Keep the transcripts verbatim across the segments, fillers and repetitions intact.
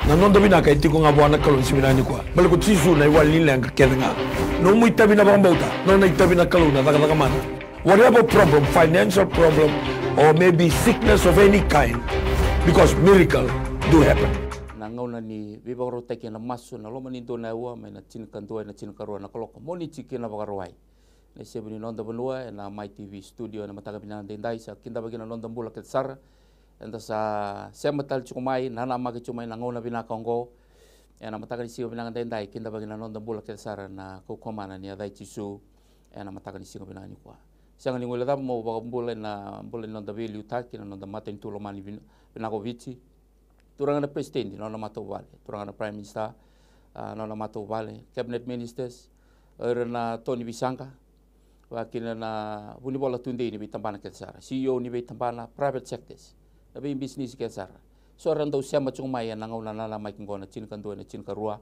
Na noda vinaka e tiko ga vua na Kalou ni siga vinaka nikua. Baleta ko Jisu na iwali ni leqa kece ga. Nomu itavi na vakabauta, nona itavi na Kalou na cakacaka mana. Whatever problem, financial problem, or maybe sickness of any kind, because miracle do happen. Na gauna ni veivakarautaki ena masu ena loma ni dua na aua mai na tinikadua ena tinikarua na kaloko, Moniti kina Vakarauwai. Na isevu ni noda vanua ena Mai T V studio ena mataka vinaka daidai, sa kidavaki na noda bula kece sara. Eda sa sema tale tiko mai, nanamaki tiko mai na gauna vinaka oqo. Ena mataka ni siga vinaka daidai, kidavaki na noda bula kece sara na kaukaua mana ni yaca i Jisu. Ena mataka ni siga vinaka nikua, sega ni guilecava meu vakabula ena bula ni noda veiliutaki, na noda matanitu lomani vin-, vinaka o Viti. Turaga na President, nona matavuvale, turaga na Prime Minister, a, nona matavuvale, Cabinet Ministers, o ira na to ni veisaqa, vakakina na vunivola tudei ni veitabana kece sara, C E O ni veitabana, private sectors, na veibisinisi kece sara. So era dau sema tiko mai ena gauna nanamaki oqo na tinikadua ena tinikarua.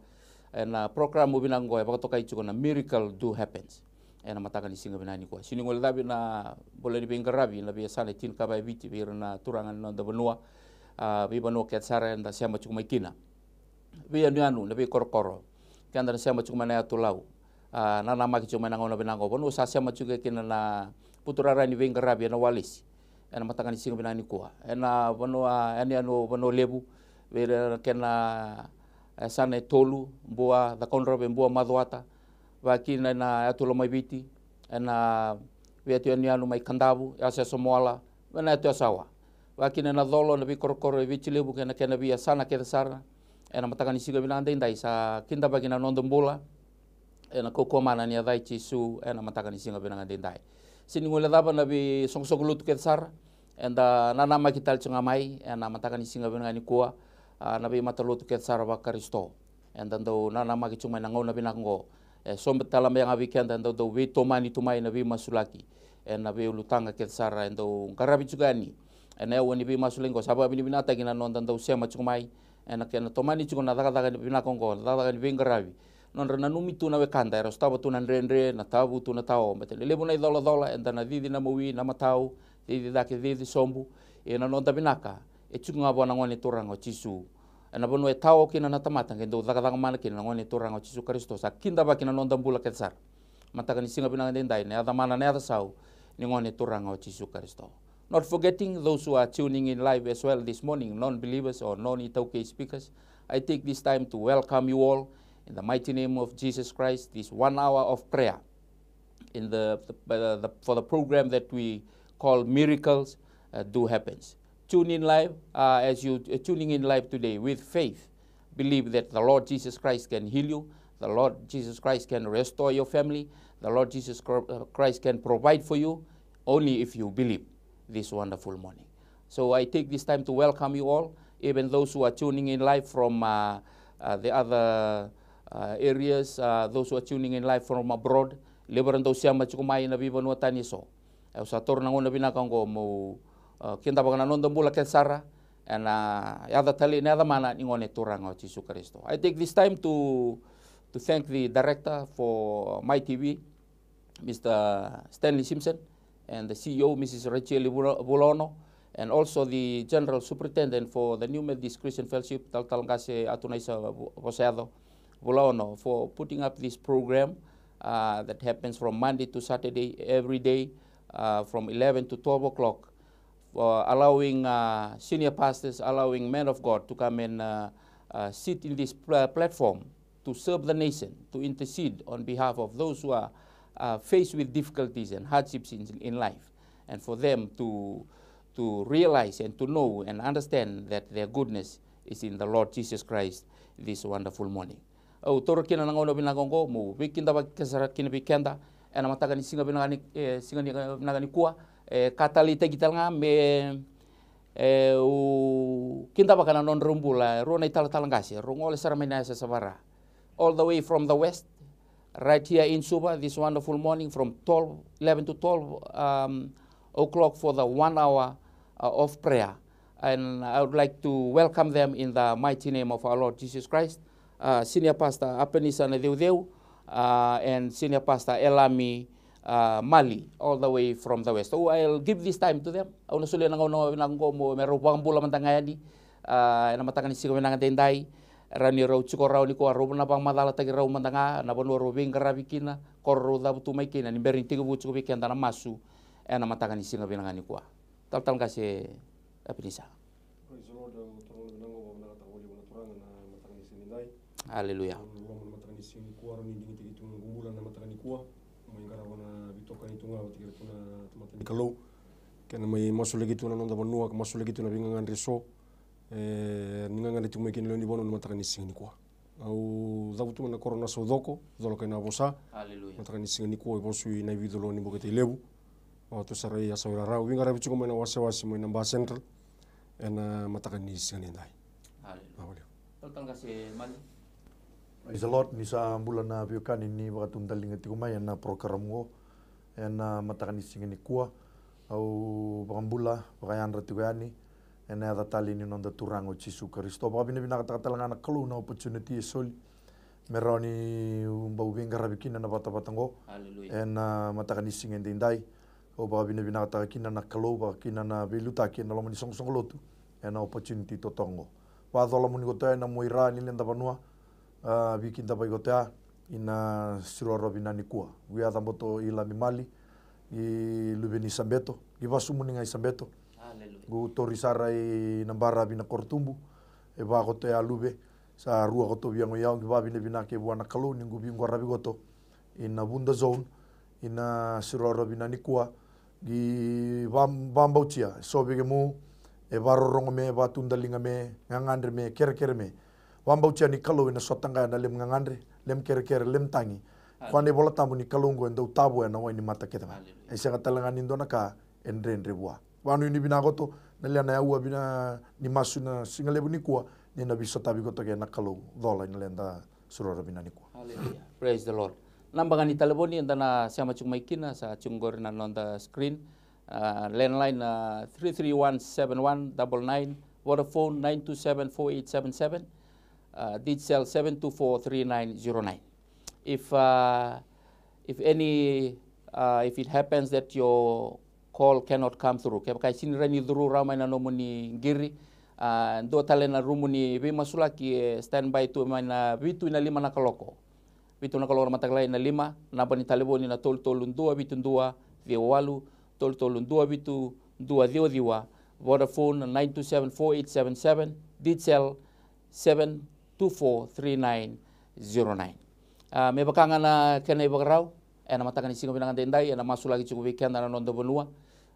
Ena program vinaka oqo e vakatokai tiko na Miracle Do Happens. Ena mataka ni siga vinaka nikua, sega ni guilecavi na bula ni veiqaravi na veiyasana e tinikava e Viti vei ira na turaga ni noda vanua. A, veivanua kece sara eda sema tiko mai kina. Veiyanuyanu, na veikorokoro, keda na sema tiko mai na yatu Lau. A, nanamaki tiko mai na gauna vinaka oqo, vanua sa sema tiko kina na buturara ni veiqaravi ena walesi. Ena mataka ni siga vinaka nikua, ena vanua, yanuyanu Vanua Levu, vei ira na kena yasana e tolu, Bua, Cakaudrove, Bua, Macuata, vakakina na yatu Lomaiviti, ena veiyatu yanuyanu mai Kadavu, Yasoyaso Moala, mai na yatu Yasawa. Vakakina na Colo, na veikorokoro e Viti Levu kei na kena veiyasana kece sara. Ena mataka ni siga vinaka daidai sa kidavaki na noda bula ena kaukaua mana ni yaca i Jisu ena mataka ni siga vinaka daidai. Sega ni guilecava na veisoqosoqo lotu kece sara eda nanamaki tale tiko ga mai ena mataka ni siga vinaka nikua, a, na veimatalotu kece sara vaKarisito. Eda dau nanamaki tiko mai na gauna vinaka oqo. E sobu tale mai ga vei keda, eda dau veitomani tu mai na veimasulaki ena veiulutaga kece sara e dau qaravi tiko yani ena aua ni veimasulaki oqo. Sa vakavinavinakataki na noda dau sema tiko mai ena kena tomani tiko na cakacaka vinaka oqo, na cakacaka ni veiqaravi. Nodra nanumi tu na wekada era sotava tu na dredre, na tavu tu na tao, baleta ni levu na icolacola, eda na cici na mawi, na matau, cici cake, cici sobu. Ia na noda vinaka e tiko ga vua na Gone Turaga o Jisu. Ena vanua e tao kina na tamata, qai dau cakacaka mana kina na Gone Turaga o Jisu Karisito, sa kidavaki na noda bula kece sara. Mataka ni siga vinaka daidai, na yaca mana, na yaca sau ni Gone Turaga o Jisu Karisito. Not forgetting those who are tuning in live as well this morning, non-believers or non-iTaukei speakers. I take this time to welcome you all in the mighty name of Jesus Christ, this one hour of prayer in the, the, uh, the, for the program that we call Miracles, uh, Do Happens. Tune in live, uh, as you, uh, tuning in live today with faith. Believe that the Lord Jesus Christ can heal you. The Lord Jesus Christ can restore your family. The Lord Jesus Chri-, uh, Christ can provide for you only if you believe this wonderful morning. So I take this time to welcome you all, even those who are tuning in live from, uh, uh, the other, uh, areas, uh, those who are tuning in live from abroad. Levu era dau sema tiko mai na veivanua tani eso. Au sa taura na gauna vinaka oqo meu, uh, kidavaka na noda bula kece sara ena yaca talei, na yaca mana ni Gone Turaga o Jisu Karisito. I take this time to, to thank the director for Mai T V, Mister Stanley Simpson, and the C E O, Missus Rachel Vula-, Vulaono, and also the General Superintendent for the New Methodist Christian Fellowship, Talatala Qase Atunaisa Vu-, Vosayaco Vulaono, for putting up this program, uh, that happens from Monday to Saturday, every day, uh, from eleven to twelve o'clock, for allowing, uh, senior pastors, allowing men of God to come and, uh, uh, sit in this pla-, platform to serve the nation, to intercede on behalf of those who are, uh, faced with difficulties and hardships in, in life, and for them to, to realize and to know and understand that their goodness is in the Lord Jesus Christ this wonderful morning. Au taura kina na gauna vinaka oqo meu veikidavaki kece sara kina vei keda ena mataka ni siga vinaka ni, e, siga ni, vinaka nikua. E, ka taleitaki tale ga me, e, u kidavaka na nodrau bula e rua na italatala qase, rau gole sara mai na yasayasa vaka-Ra, all the way from the west, right here in Suva this wonderful morning from twelve, eleven to twelve, um, o'clock for the one hour, uh, of prayer. And I would like to welcome them in the mighty name of our Lord Jesus Christ. Uh, Senior Pastor Apenisa Naceuceu, uh, and Senior Pastor Elami, uh, Mali, all the way from the west. So I'll give this time to them. Au na solia na gauna vinaka oqo mo, me rau vakabula mada ga yani, uh, ena mataka ni siga vinaka daidai. Rawa ni rau tiko rawa nikua, rau na vakamacalataki rau mada ga na vanua rau veiqaravi kina, koro rau cavutu mai kina, ni bera ni tekivu tiko vei keda na masu ena mataka ni siga vinaka nikua. Talatala qase Epinisa. Praise the Lord, au taura na vinaka, au vinakataka vakalevu na Turaga na mataka ni siga nidai. Aleluya. Au loloma na mataka ni siga nikua, rau ni digitaki tu na noqu bula na mataka nikua. Mai qarava na veitokani tu ga vata kei iratou na tamata ni Kalou. Kena mai masulaki tu na noda vanua, ka masulaki tu na veigagadre eso. E, ni gagadre tiko mai kina lewe ni vanua na mataka ni siga nikua. Au cavutu mai na koro Nasaucoko, Colo kei Navosa. Aleluya. Mataka ni siga nikua, e vosu i Naivicu, Loni, Bukete Levu. Au tu sara i Yasau i Rarau. Veiqaravi tiko mai na wasewase mai na Ba Central ena mataka ni siga nidai. Aleluya. Aleluya. Talatala qase Mali. Praise the Lord. Ni sa bula na veiwekani ni vakatudaliga tiko mai ena program qo ena mataka ni siga nikua. Au vakabula, vakayadra tiko yani ena yaca talei ni noda Turaga o Jisu Karisito. Vakavinavinakataka tale ga na Kalou na opportunity e soli me rawa niu bau veiqaravi kina na vatavata qo. Aleluya. Ena mataka ni siga edaidai. Au vakavinavinakataka kina na Kalou, vaka kina na veiliutaki ena loma ni soqosoqo lotu ena opportunity totoka qo. Vakacola muni koto ya ena Muaira ni Ledavanua, a, veikidavaki koto ya ina Siroa Rua Vinaka nikua. Via Caboto i Lamimali, i luve ni Sabeto, i vasu muni ga i Sabeto. Aleluya. Qu tori sara i na baravi na korotubu, e va koto ya luve, sa rua koto via qo i au, qi vavinavinaka vua na Kalou ni qu viqaravi koto ina Vuda zone, ina Siroa Rua Vinaka nikua, qi va, vabautia, e so vei kemu, e varorogo me, vatudaliga me, gagadre me, kerekere me. Vabautia ni Kalou ena sota qai na lemu gagadre, lemu kerekere, lemu tagi. Koya na iVola Tabu ni Kalou qo e dau tavoya na wai ni mata kece ga. Aleluya. E sega tale ga ni dua na ka e dredre vua. Vakanuinui vinaka koto, na lewe na aua vina ni masu na siga levu nikua, ni na veisotavi koto kei na Kalou cola ina Leda Siroa Rua Vinaka nikua. Aleluya. Praise the Lord. Naba ga ni talevoni eda na sema tiko mai kina, sa tiko qori na noda screen. A, landline na three three one seven one double nine, Vodafone nine two seven four eight seven seven, a, Digicel seven two four three nine zero nine. If, a, if any, a, if it happens that your call cannot come through, kevaka e sini rawa ni curu rawa mai na nomuni qiri, a, dua tale na rumu ni veimasulaki e standby tu mai na vitu ina lima na kaloko. Vitu na kaloko na mataka lailai ina lima, naba ni talevoni na tolu tolu dua vitu dua ciwa walu, tolu tolu dua vitu dua ciwa ciwa, Vodafone nine two seven four eight seven seven, Digicel seven two four three nine zero nine. A, me vaka ga na kena ivakarau, ena mataka ni siga vinaka daidai, ena masulaki tiko vei keda na noda vanua,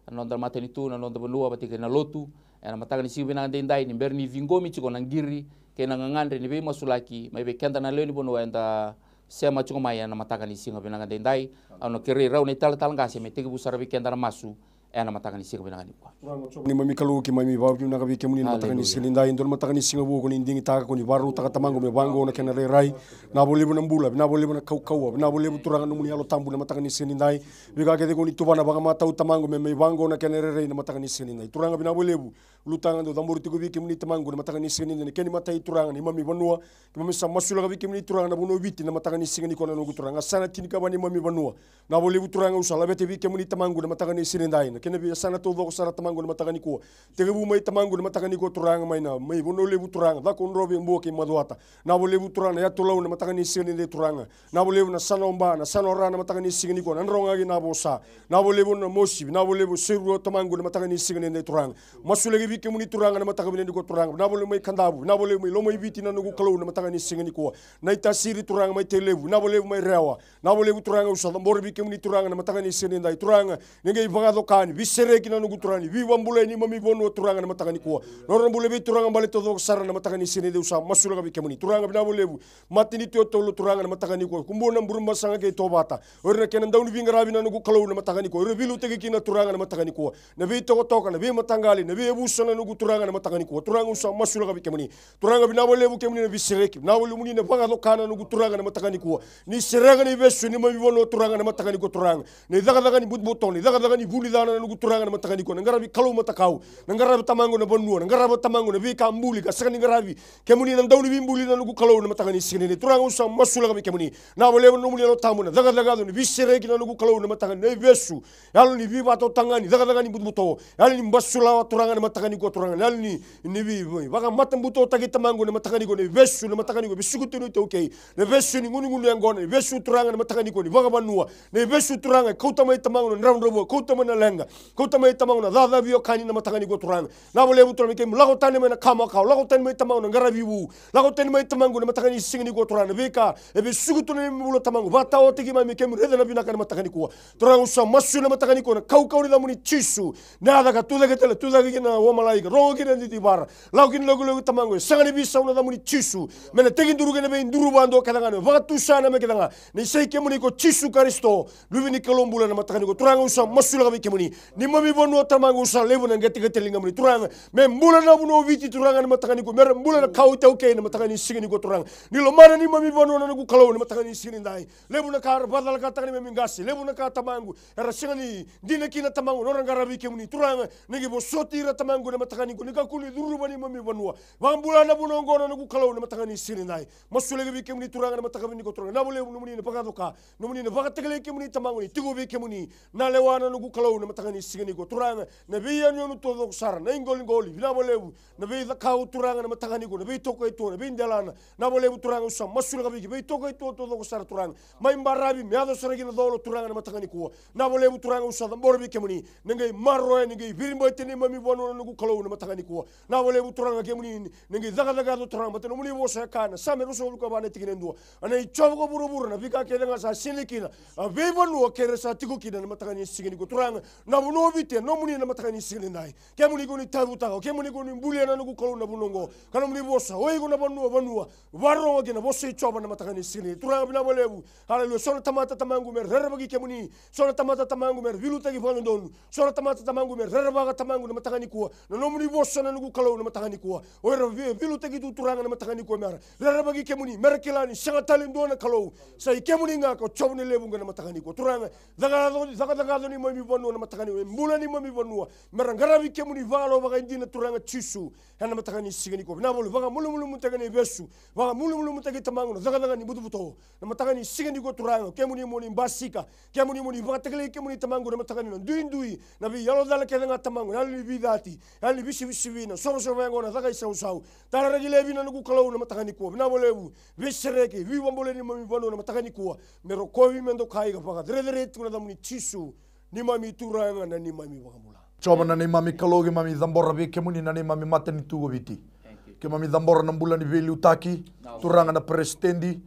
na noda matanitu, na noda vanua, vata kei na lotu, ena mataka ni siga vinaka daidai, ni bera ni ciqomi tiko na qiri kei na gagadre ni veimasulaki mai vei keda na lewe ni vanua eda sema tiko mai ena mataka ni siga vinaka daidai. Au na kerei rau na italatala qase me tekivu sara vei keda na masu ena mataka ni siga vinaka nikua. Turaga Jiova, neimami Kalou, keimami vakavinavinaka vei kemuni na mataka ni siga nidai, dua na mataka ni siga vou ko ni digitaka, ko ni vakarautaka, Tamaqu, me vaqo na kena rairai. Vinaka vakalevu na bula, vinaka vakalevu na kaukauwa, vinaka vakalevu Turaga nomuni Yalo Tabu na mataka ni siga nidai. Veika kece ko ni tuvana vakamatau, Tamaqu, me mai vaqo na kena rairai na mataka ni siga nidai. Turaga, vinaka vakalevu. Ulutaga dau cabori tiko vei kemuni, Tamaqu, na mataka ni siga nidai, na kena imatai, Turaga, neimami vanua. Keimami sa masulaka vei kemuni, Turaga, na vanua o Viti na mataka ni siga nikua, na noqu Turaga, yasana tinikava neimami vanua. Vinaka vakalevu, Turaga, au sa laveta vei kemuni, Tamaqu, na mataka ni siga nidai, na kena veiyasana taucoko sara, Tamaqu, na mataka nikua. Tekivu mai, Tamaqu, na mataka nikua, Turaga, mai na, mai Vanua Levu, Turaga, Cakaudrove, Bua kei Macuata. Vinaka vakalevu, Turaga, na Yatu Lau na mataka ni siga nidai, Turaga. Vinaka vakalevu na Sanoba, na Sanoara na mataka ni siga nikua, Nadroga kei Navosa. Vinaka vakalevu na Mosi, vinaka vakalevu Serua, Tamaqu, na mataka ni siga nidai, Turaga. Masulaki vei kemuni, Turaga, na mataka vinaka nikua, Turaga. Vinaka vakalevu mai Kadavu, vinaka vakalevu mai Lomaiviti, na noqu Kalou, na mataka ni siga nikua. Naitasiri, Turaga, mai Tailevu, vinaka vakalevu mai Rewa. Vinaka vakalevu, Turaga, au sa cabora vei kemuni, Turaga, na mataka ni siga nidai, Turaga. Ni qai vakacokani, veisereki, na noqu Turaga, ni veivakabulai neimami vanua, Turaga, na mataka nikua. Nodra bula vei Turaga bale taucoko sara na mataka ni siga nidai, au sa masulaka vei kemuni, Turaga, vinaka vakalevu. Matanitu e tolu, Turaga, na mataka nikua, Kubuna, Burebasaga kei Tovata. O ira na kena dauniveigaravi, na noqu Kalou, na mataka nikua. O ira veiliutaki kina, Turaga, na mataka nikua. Na veitokatoka, na veimataqali, na veiyavusa, na noqu Turaga, na mataka nikua. Turaga, au sa masulaka vei kemuni. Turaga, vinaka vakalevu kemuni na veisereki. Vinaka vakalevu ni na vakacoka, na noqu Turaga, na mataka nikua. Ni sereka na ivesu neimami vanua, Turaga, na mataka nikua, Turaga. Na icakacaka ni butobuto, na icakacaka ni vunicana, na noqu Turaga, na mataka nikua. Na qaravi kalou matakau. Na qarava, Tamaqu, na vanua. Na qarava, Tamaqu, na veika buli ka sega ni qaravi kemuni na dauniveibuli, na noqu Kalou, na mataka ni siga nidai. Turaga, au sa masulaka vei kemuni. Vinaka vakalevu na nomuni Yalo Tabu, na cakacaka yaco ni veisereki, na noqu Kalou, na mataka, na ivesu. Yalo ni veivakatotagane, cakacaka ni butobuto. Yalo ni basulawa, Turaga, na mataka nikua Turaga, na yalo ni, ni vi, vi, vakamatabutotaki Tamaqu na mataka nikua, na ivesu na mataka nikua, vesuku tiko ni taukei, na ivesu ni gunugunu yaqona, na ivesu Turaga na mataka nikua ni vakavanua, na ivesu Turaga, kauta mai Tamaqu na dravudravua, kauta mai na leqa, kauta mai Tamaqu na cacaveiwekani na mataka nikua Turaga. Vinaka vakalevu Turaga me keimami lako tani mai na ka makawa, lako tani mai Tamaqu na qaravi vu, lako tani mai Tamaqu na mataka ni siga nikua Turaga, na veika e vesuku tu na neimami bula Tamaqu, vakataotaki keimami me keimami raica na vinaka na mataka nikua. Turaga au sa masu na mataka nikua na kaukauwa ni yacamuni Jisu. Na yaca ka tucake tale, tucake kina o Malai, ka rogo kina na didivara. Lako kina na lokiloki Tamaqu, e sega ni veisau na yacamuni Jisu. Me na tekiduru kei na veiduru vakadua kece ga, me vakatusa na yame kece ga. Ni sa i kemuni ko Jisu Karisito, Luve ni Kalou bula na mataka nikua. Turaga au sa masulaka vei kemuni. Neimami vanua Tamaqu au sa levu na qeteqete ligamuni. Turaga, me bula na vanua o Viti Turaga na mataka nikua. Me ra bula na kawa iTaukei na mataka ni siga nikua Turaga. Ni lomana neimami vanua na noqu Kalou na mataka ni siga nidai. Levu na ka era vakacalakataka neimami qase, levu na ka Tamaqu era sega ni dina kina Tamaqu, nodra qaravi kemuni Turaga, ni qai vosoti ira Tamaqu na mataka nikua, ni kakua ni curuma neimami vanua. Vakabula na vanua oqo na noqu Kalou na mataka ni siga nidai. Masulaki vei kemuni Turaga na mataka vinaka nikua Turaga, vinaka vakalevu nomuni na vakacoka, nomuni na vakatakilai kemuni Tamaqu ni tiko vei kemuni na lewa na noqu Kalou na mataka ni siga nikua Turaga, na veiyanuyanu taucoko sara, na iqoliqoli, vinaka vakalevu, na veicakau Turaga na mataka nikua, na veitokaitua, na veidelana, vinaka vakalevu Turaga au sa masulaka vei kemuni, veitokaitua taucoko sara Turaga, mai baravi me yaco sara ki na colo Turaga na mataka nikua. Vinaka vakalevu Turaga au sa cabora vei kemuni, ni qai maroroya, ni qai viribati neimami vanua na noqu Kalou na mataka nikua. Vinaka vakalevu Turaga kemuni, ni qai cakacaka yaco Turaga, baleta nomuni vosa e kaya na Same ruasagavulu ka va na tikina e dua. A nei Jiova ko vuravura na veika kece ga sa sinai kina a veivanua kei ira sa tiko kina na mataka ni siga nikua Turaga. Na vanua o Viti e nomuni na mataka ni siga nidai. Kemuni ko ni tavutaka, kemuni ko ni bulia na noqu Kalou na vanua oqo. Ka nomuni vosa, o iko na vanua, vanua vakarorogo kina, vosa i Jiova na mataka ni siga nidai. Turaga vinaka vakalevu. Haleluya. So na tamata Tamaqu me ra rerevaki kemuni. So na tamata Tamaqu me ra veiliutaki vakadodonu. So na tamata Tamaqu me ra rerevaka Tamaqu na mataka nikua na nomuni vosa na noqu Kalou na mataka nikua. O ira vei, veiliutaki tu Turaga na mataka nikua me ra rerevaki kemuni, me ra kila ni sega tale dua na Kalou. Sa i kemuni ga ko Jiova ni lewe vuqa na mataka nikua. Turaga, caka, caka, caka yaco neimami vanua na mataka nikua. Bula neimami vanua. Me ra qaravi kemuni vakalo vakaidina Turaga Jisu. Ena mataka ni siga nikua. Vinaka vakalevu, vakamalumalumutaki na ivesu. Vakamalumalumutaki Tamaqu na cakacaka ni butobuto. Na mataka ni siga nikua Turaga, kemuni mo ni basika. Kemuni mo ni vakatakilai kemuni Tamaqu na mataka ni na duidui. Na veiyalo cala kece ga Tamaqu, na yalo ni veicati. Yalo ni visivisivina, sovasova yaqona, caka isausau. Talaraki laivi na noqu Kalou na mataka nikua. Vinaka vakalevu, veisereki, veivakabulai neimami vanua na mataka nikua. Me rokovi, me dokai ka vakacerecerei tiko na yacamuni Jisu. Neimami Turaga, na neimami iVakabula. Jiova na neimami Kalou, keimami cabora vei kemuni na neimami matanitu ko Viti. Thank you. Keimami cabora na bula ni veiliutaki, Turaga na peresitedi,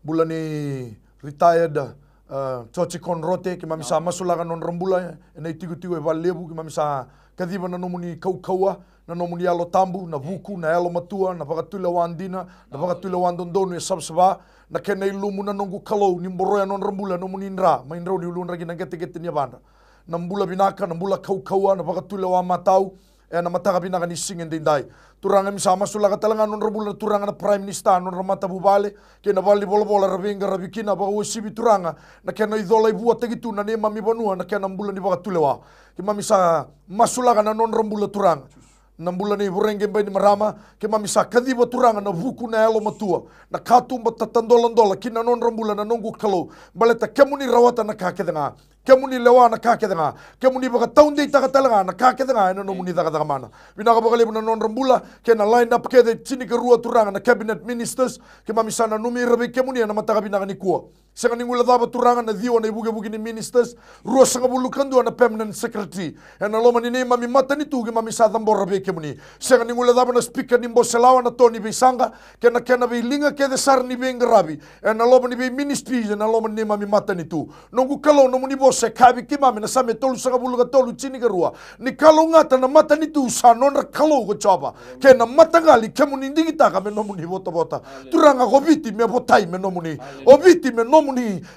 bula ni retired, uh, Joji Konrote, keimami sa masulaka na nodra bula ena itikotiko e valelevu, keimami sa kaciva na nomuni kaukauwa, na nomuni Yalo Tabu, na vuku, na yalomatua, na vakatulewa dina, na vakatulewa dodonu e savasava, na kena ilumu na noqu Kalou, ni boroya na nodra bula, na nomuni dra, mai drau ni uludra ki na qeteqete ni yavadra. Na bula vinaka, na bula kaukauwa, na vakatulewa matau, ena mataka vinaka ni siga edaidai. Turaga, keimami sa masulaka tale ga na nodra bula na Turaga na Prime Minister, na nodra matavuvale, kei na vale ni volavola era veiqaravi kina, vakauasivi Turaga, na kena icola ivuataki tu na neimami vanua, na kena bula ni vakatulewa. Keimami sa masulaka na nodra bula Turaga. Na bula ni Voreqe Bainimarama, keimami sa kaciva Turaga na vuku na yalomatua, na katuba tatadoladola ki na nodra bula na noqu Kalou, baleta kemuni rawata na ka kece ga, kemuni lewa na ka kece ga, kemuni vakataudeitaka tale ga na ka kece ga ena nomuni cakacaka mana. Vinaka vakalevu na nodra bula, kei na line up kece tinikarua Turaga na cabinet ministers, keimami sa nanumi ira vei kemuni ena mataka vinaka nikua. Sega ni guilecava Turaga na ciwa na ivukevuke ni ministers, ruasagavulu ka dua na permanent secretary. Ena loma ni neimami matanitu keimami sa cabora vei kemuni. Sega ni guilecava na speaker ni Boselawa na To ni Veisaqa, kei na kena veiliga kece sara ni veiqaravi. Ena loma ni veiministries, ena loma ni neimami matanitu. Noqu Kalou, nomuni vosa e kaya vei keimami na Same tolusagavulu ka tolu tinikarua. Ni kalougata na matanitu sa nodra Kalou ko Jiova. Kei na mataqali kemuni digitaka me nomuni votavota. Turaga ko Viti me votai me nomuni. O Viti me nomuni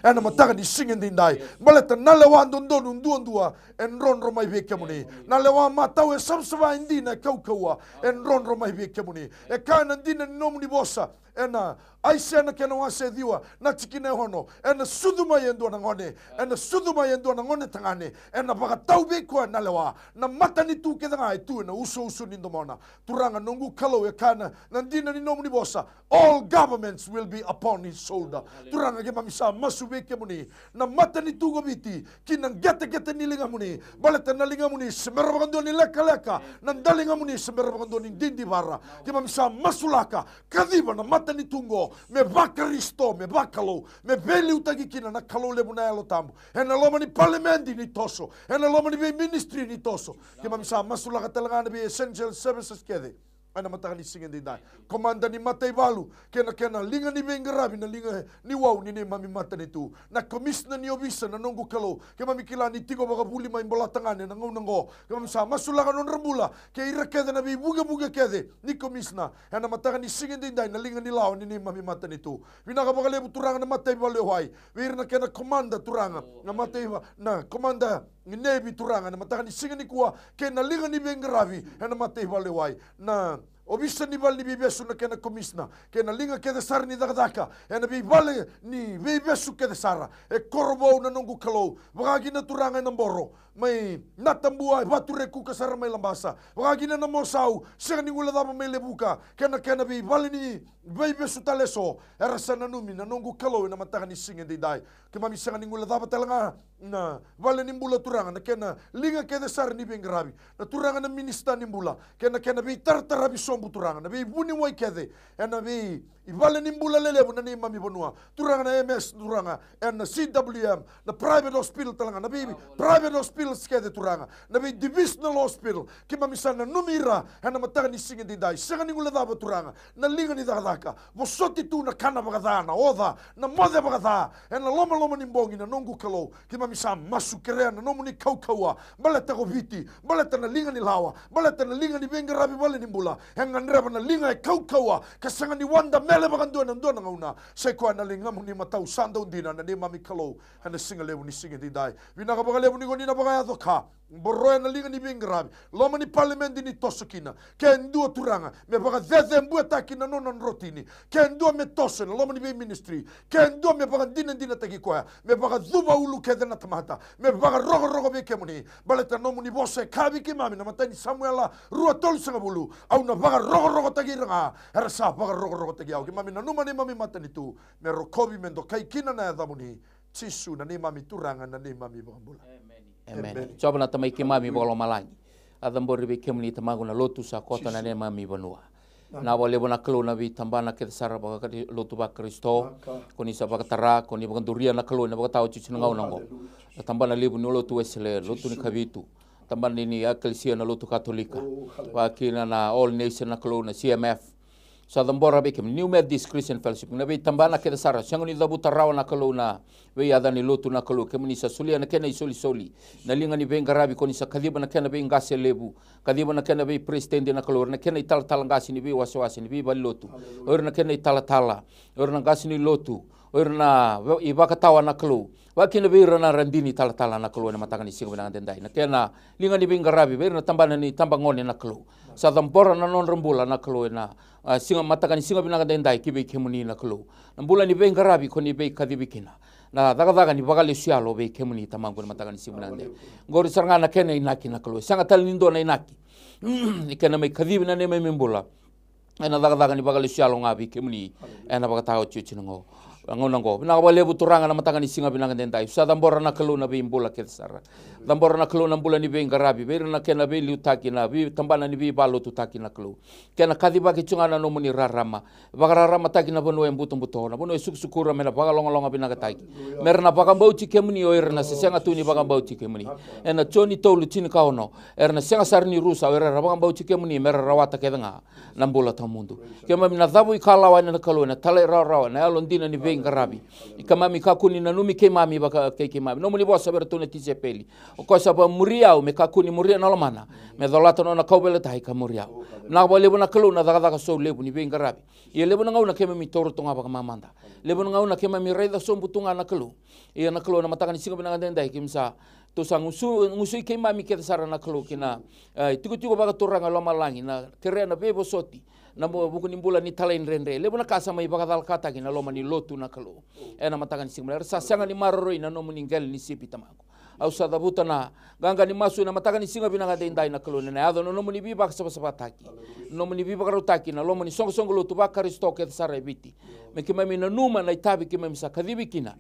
ena mataka ni siga edaidai. Baleta na lewa dodonu duadua e drodro mai vei kemuni. Na lewa matau e savasava e dina e kaukauwa e drodro mai vei kemuni. E kaya na dina ni nomuni vosa ena Aisea na kena wase ciwa na tikina e ono. Ena sucu mai e dua na gone. Ena sucu mai e dua na gone tagane, ena vakatau vei koya na lewa. Na matanitu kece ga e tu ena usouso ni domona. Turaga noqu Kalou, e kaya na dina ni nomuni vosa, all governments will be upon his shoulder. Turaga, keimami sa masu vei kemuni, na matanitu ko Viti, ki na qeteqete ni ligamuni, baleta na ligamuni se mera vakadua ni lekaleka, na daligamuni se mera vakadua ni didivara. Keimami sa masulaka, kaciva na matanitu qo me vaKarisito, me vaKalou, me veiliutaki kina na Kalou levu na Yalo Tabu. Ena loma ni palimedi ni toso, ena loma ni veiministry ni toso. Keimami sa masulaka tale ga na vei essential services kece ena mataka ni siga edaidai. Komada ni mataivalu kei na kena liga ni veiqaravi, na liga ni wau ni neimami matanitu. Na komisina ni ovisa, na noqu Kalou, keimami kila ni tiko vakavuli mai Bolatagane ena gauna oqo. Keimami sa masulaka nodra bula kei ira kece na veivukevuke kece ni komisina ena mataka ni siga edaidai, na liga ni lawa ni neimami matanitu. Vinaka vakalevu Turaga na mataivalu e wai, vei ira na kena komada Turaga na mataiva, na komada ni nevi Turaga ena mataka ni siga nikua, kei na liga ni veiqaravi ena mataivalu e wai, na ovisa ni vale ni veivesu, na kena komisina, kei na liga kece sara ni cakacaka ena veivale ni veivesu kece sara. E Korovou na noqu Kalou, vaka kina Turaga ena Boro mai Natabua, e Vatureku ka sara mai Labasa, vaka kina na Mosau, sega ni guilecava mai Levuka, kei na kena veivale ni veivesu tale eso. Era sa nanumi na noqu Kalou ena mataka ni siga edaidai. Keimami sega ni guilecava tale ga na vale ni bula Turaga, na kena liga kece sara ni veiqaravi, na Turaga na minisita ni bula kei na kena veitarataravi sobu Turaga, na veivuniwai kece ena vei, ivale ni bula lelevu na neimami vanua. Turaga na M S Turaga, ena C W M, na private hospital tale ga, na vei private hospitals kece Turaga, na vei divisional hospital. Keimami sa nanumi ira ena mataka ni siga edaidai. Sega ni guilecava Turaga na liga ni cakacaka, vosoti tu na kana vakaca, na oca, na moce vakaca ena lomaloma ni bogi na noqu Kalou. Keimami sa masu kerea na nomuni kaukauwa baleta ko Viti, baleta na liga ni lawa, baleta na liga ni veiqaravi vale ni bula. E gadreva na liga e kaukauwa ka sega ni wada mele vakadua ena dua na gauna. Sai koya na ligamuni matau sa dau dina na neimami Kalou ena siga levu ni siga edaidai. Vinaka vakalevu ni ko ni na vakayaco ka boroya na liga ni veiqaravi, loma ni palimedi ni toso kina. Ke dua Turaga me vakacecebuetaki na nona drotini, ke dua me toso ena loma ni veiministry, ke dua me vakadinadinataki koya, me vakacuva ulu kece na tamata, me vakarokoroko vei kemuni. Baleta na nomuni vosa e kaya vei keimami na matai ni Samuela rua tolusagavulu, au na vakarokorokotaki ira ga era sa vakarokorokotaki au. Keimami nanuma neimami matanitu me rokovi, me dokai kina na yacamuni. Jisu na neimami Turaga, na neimami iVakabula. Emeni. Emeni. Jiova na Tamai keimami vakalomalagi, a cabori vei kemuni Tamaqu na lotu sa koto na neimami vanua. Na vakalevu na Kalou na veitabana kece sara vakalotu vaKarisito. Ko ni sa vakatara, ko ni vakaduria na Kalou ena vakataotioti na gauna oqo. Na tabana levu ni lotu Wesele, lotu ni Kavitu, tabana ni Ekalesia na lotu Katolika, vakakina na All Nation na Kalou, na C M F. Sa cabora vei kemuni New Methodist Christian Fellowship, na veitabana kece sara sega ni cavuta rawa na Kalou na veiyaca ni lotu na Kalou. Kemuni sa solia na kena isolisoli na liga ni veiqaravi, ko ni sa kaciva na kena veiqase levu, kaciva na kena veiperesitedi na Kalou, o ira na kena italatala qase ni veiwasewase ni veivalenilotu, o ira na kena italatala, o ira na qase ni lotu, o ira na ivakatawa na Kalou, vakakina vei ira na radini italatala na Kalou ena mataka ni siga vinaka edaidai. Na kena liga ni veiqaravi vei ira na tabana ni tabagone na Kalou. Sa cabora na nodra bula na Kalou ena, a, siga, mataka ni siga vinaka edaidai ki vei kemuni na Kalou. Na bula ni veiqaravi ko ni veikacivi kina. Na cakacaka ni vakalesu yalo vei kemuni Tamaqu ena mataka ni siga vinaka edaidai. Qori sara ga na kena inaki na Kalou. Sega tale ni dua na inaki ni kena mai kacivi na neimami bula ena cakacaka ni vakalesu yalo ga vei kemuni ena vakataotioti na gauna oqo. Vinaka vakalevu Turaga na mataka ni siga vinaka edaidai. Sa cabora na Kalou na veibula kece sara. Cabora na Kalou na bula ni veiqaravi vei ira na kena veiliutaki na veitabana ni veivalotutaki na Kalou. Kena kacivaki tu ga na nomuni rarama, vakararamataki na vanua e butobuto, na vanua e sukusukura me na vakalogaloga vinakataki. Me ra na vakabauti kemuni o ira na se sega tu ni vakabauti kemuni. Ena Joni tolu tinikaono, era na sega sara ni rusa o ira era vakabauti kemuni me ra rawata kece ga na bula tawamudu. Keimami na cavuikalawa ena Kalou ena talairawarawa, na yalodina ni veiqaravi. Keimami kakua ni nanumi keimami vaka kei keimami. Nomuni vosa vei iratou na tisaipeli, o koya sa vakamuri au me kakua ni muria na lomana, me colata na nona kauveilatai ka muri au. Vinaka vakalevu na Kalou na cakacaka saulevu ni veiqaravi. Ia levu na gauna keimami taura tu ga vakamamada. Levu na gauna keimami raica sobu tu ga na Kalou. Ia na Kalou na mataka ni siga vinaka edaidai keimami sa, tou sa gusu, gusui keimami kece sara na Kalou ki na, e, itikotiko vakaturaga e lomalagi, na kerea na veivosoti, na mo, vuku ni bula ni talaidredre. Levu na ka sa mai vakacalakataki na loma ni lotu na Kalou. Ena mataka ni siga vinaka era sa sega ni maroroi na nomuni qele ni sipi Tamaqu. Au sa cavuta na qaqa ni masu ena mataka ni siga vinaka daidai na Kalou, ena yaco na nomuni veivakasavasavataki, na nomuni veivakarautaki na loma ni soqosoqo lotu vaKarisito kece sara e Viti. Me keimami nanuma na itavi keimami sa kacivi kina.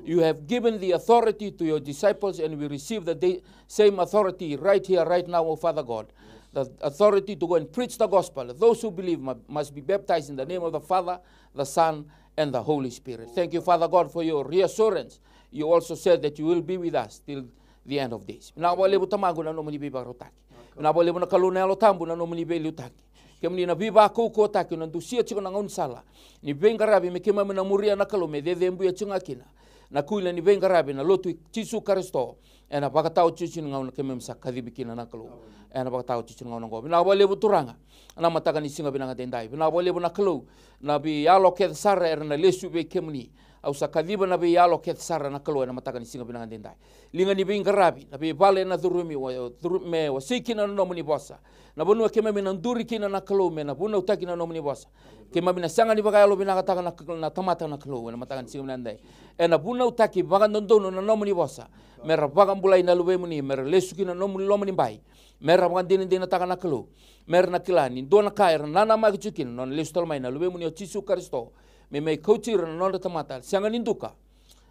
You have given the authority to your disciples, and we receive the da- same authority right here, right now, O Father God. The authority to go and preach the gospel. Those who believe mu- must be baptized in the name of the Father, the Son, and the Holy Spirit. Thank you, Father God, for your reassurance. You also said that you will be with us till the end of days. Vinaka vakalevu Tamaqu na nomuni veivakarautaki. Vinaka vakalevu na Kalou na Yalo Tabu na nomuni veiliutaki. Kemuni na veivakaukauwataki, na dusia tiko na gaunisala ni veiqaravi me keimami na muria na Kalou, me cecebuya tiko ga kina na kuila ni veiqaravi na lotu i Jisu Karisito. Ena vakataotioti ni gauna keimami sa kacivi kina na Kalou. Ena vakataotioti ni gauna oqo. Vinaka vakalevu Turaga na mataka ni siga vinaka daidai. Vinaka vakalevu na Kalou, na veiyalo kece sara era na lesu vei kemuni. Au sa kaciva na veiyalo kece sara na Kalou ena mataka ni siga vinaka daidai. Liga ni veiqaravi, na veivale ena curumi, wa- curu- me wasei kina na nomuni vosa. Na vanua keimami na duri kina na Kalou, me na vunautaki na nomuni vosa. Keimami na sega ni vakayalovinakataka na, na tamata na Kalou ena mataka ni siga vinaka daidai. Ena vunautaki vakadodonu na nomuni vosa, me ra vakabulai na luvemuni, me ra lesu kina na nomuni loma ni bai, me ra vakadinadinataka na Kalou, me ra na kila ni dua na ka era nanamaki tiko kina, nona lesu tale mai na luvemuni o Jisu Karisito, me mai kauti ira na nodra tamata sega ni duka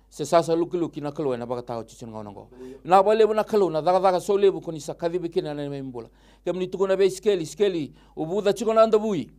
se sasa lukiluki na Kalou ena vakataotioti ni gauna oqo. Vinaka vakalevu na Kalou na cakacaka so levu ko ni sa kacivi kina ena neimami bula. Kemuni tukuna vei Isikeli, Isikeli, uvuca tiko na davui,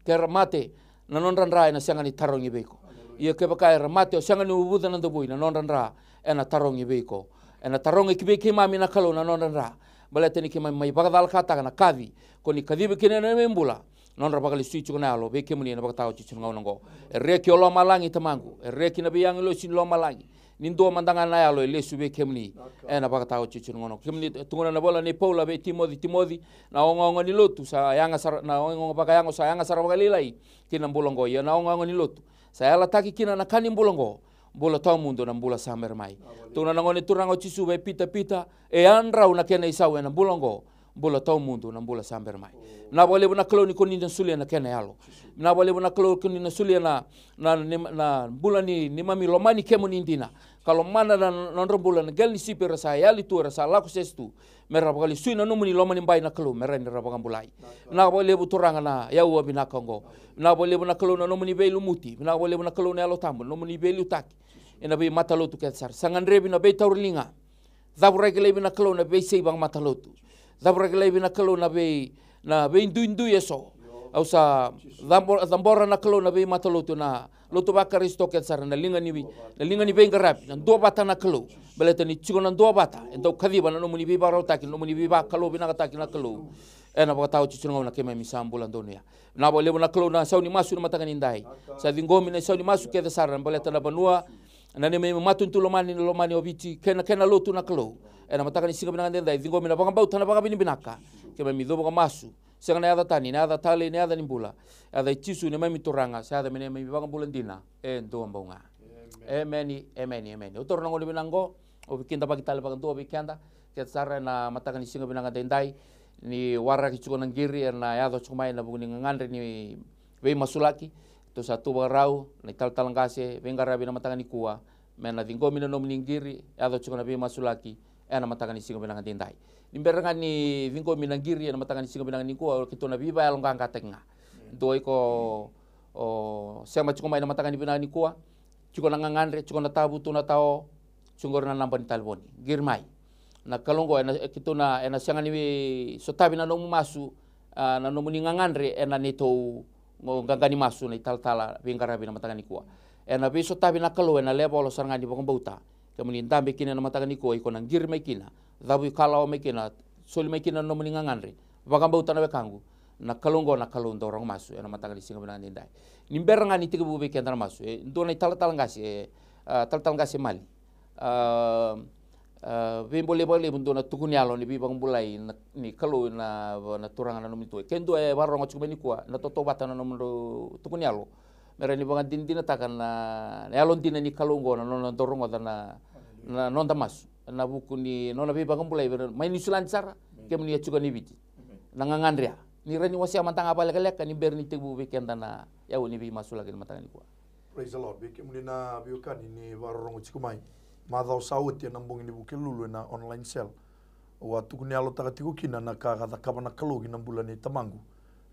ke ra mate na nodra dra ena sega ni tarogi vei iko. Ia kevaka era mate, o sega ni uvuca na davui, na nodra dra ena tarogi vei iko. Ena tarogi ki vei keimami na Kalou na nodra dra, baleta ni keimami mai vakacalakataka na kaci ko ni kacivi kina ena neimami bula. Nodra vakalesui tiko na yalo vei kemuni ena vakataotioti ni gauna oqo. E reki o lomalagi Tamaqu, e reki na veiagilosi ni lomalagi. Ni dua mada ga na yalo e lesu vei kemuni ena vakataotioti ni gauna oqo. Kemuni tukuna na vola nei Paula vei Timoci, Timoci, na ogaoga ni lotu sa yaga sara, na ogaoga vakayago sa yaga sara vakalailai ki na bula oqo. Ia na ogaoga ni lotu sa yalataki kina na ka ni bula oqo, bula tawamudu na bula sa bera mai. Tukuna na Gone Turaga o Jisu vei Pita, Pita, e yadrau na kena isau ena bula oqo, bula tawamudu na bula sa bera mai. Vinaka vakalevu na Kalou ni ko ni na solia na kena yalo. Vinaka vakalevu na Kalou ko ni na solia na, na, na, na bula ni, neimami lomani kemuni dina, ka lomana na nodra bula na qele ni sipi era sa yali tu, era sa lako sese tu, me ra vakalesui na nomuni loma ni bai na Kalou, me ra ni ra vakabulai. Vinaka vakalevu Turaga na yaua vinaka oqo. Vinaka vakalevu na Kalou na nomuni veilumuti. Vinaka vakalevu na Kalou na Yalo Tabu na nomuni veiliutaki ena veimatalotu kece sara. Sa gadrevi na veitauriliga. Cavuraki laivi na Kalou na veisei vakamatalotu. Cavuraki laivi na Kalou na vei, na veiduidui eso. Au sa cabo- cabora na Kalou na veimatalotu, na lotu vaKarisito kece sara, na liga ni vei, na liga ni veiqaravi, na duavata na Kalou. Baleta ni tiko na duavata e dau kaciva na nomuni veivakarautaki, na nomuni veivakalouvinakataki na Kalou. Ena vakataotioti ni gauna keimami sa bula donuya. Vinaka vakalevu na Kalou na isau ni masu na mataka ni dai. Sa ciqomi na isau ni masu kece sara baleta na vanua, na neimami matanitu lomani, na lomani o Viti kei na kena lotu na Kalou. Ena mataka ni siga vinaka daidai, ciqomi na vakabauta, na vakavinavinaka. Keimami cuva ka masu, sega na yaca tani, na yaca talei, na yaca ni bula, yaca i Jisu neimami Turaga, sa yaca me neimami Vakabula dina e dua bau ga. Emeni, emeni, emeni. Au taura na gauna vinaka oqo, au veikidavaki tale vakadua vei keda kece sara ena mataka ni siga vinaka daidai, ni waraki tiko na qiri ena yaco tiko mai ena vuku ni gagadre ni veimasulaki. Tou sa tu vakarau na italatala qase, veiqaravi ena mataka nikua, me na ciqomi na nomuni qiri, yaco tiko na veimasulaki ena mataka ni siga vinaka daidai. Ni bera ga ni ciqomi na qiri ena mataka ni siga vinaka nikua, o keitou na veivakayaloqaqataki ga. Dua iko o sema tiko mai na mataka ni vinaka nikua, tiko na gagadre, tiko na tavutu na tao, tiko qori na naba ni talevoni. Qiri mai. Na Kalou oqo ena, e, keitou na, ena sega ni veisotavi na nomu masu, a, na nomuni gagadre ena neitou qo-, qaqa ni masu na italatala veiqaravi na mataka nikua. Ena veisotavi na Kalou ena level sara ga ni vakabauta. Kemuni dabe kina ena mataka nikua, iko na qiri mai kina, cavuikalawa mai kina, soli mai kina na nomuni gagadre. Vakabauta na wekaqu, na Kalou oqo na Kalou dau rogo masu ena mataka ni siga vinaka daidai. Ni bera ga ni tekivu vei keda na masu, e dua na italatala qase, e, a, talatala qase Mali. A, a, veibolei vakalevu dua na tukuni yalo ni veivakabulai na, ni Kalou na, na Turaga na nomuni tu. Ke dua e vakarorogo tiko mai nikua, na tautauvata na nomudrau tukuni yalo, me rawa ni vakadinadinataka na, na yalodina ni Kalou oqo na nona dau rogoca na, na noda masu. Na vuku ni nona veivakabulai vei ira mai Niusiladi sara, kemuni a tiko ni Viti. Na gagadre ya. Ni rawa ni wasea mada ga vakalekaleka ni bera ni tekivu vei keda na yau ni veimasulaki ni mataka nikua. Praise the Lord. Vei kemuni na veiwekani ni vakarorogo tiko mai. macawa sa oti ena bogi ni Vukelulu ena online cell. Au a tukuni yalotaka tiko kina na ka ka cakava na Kalou ki na bula nei tamaqu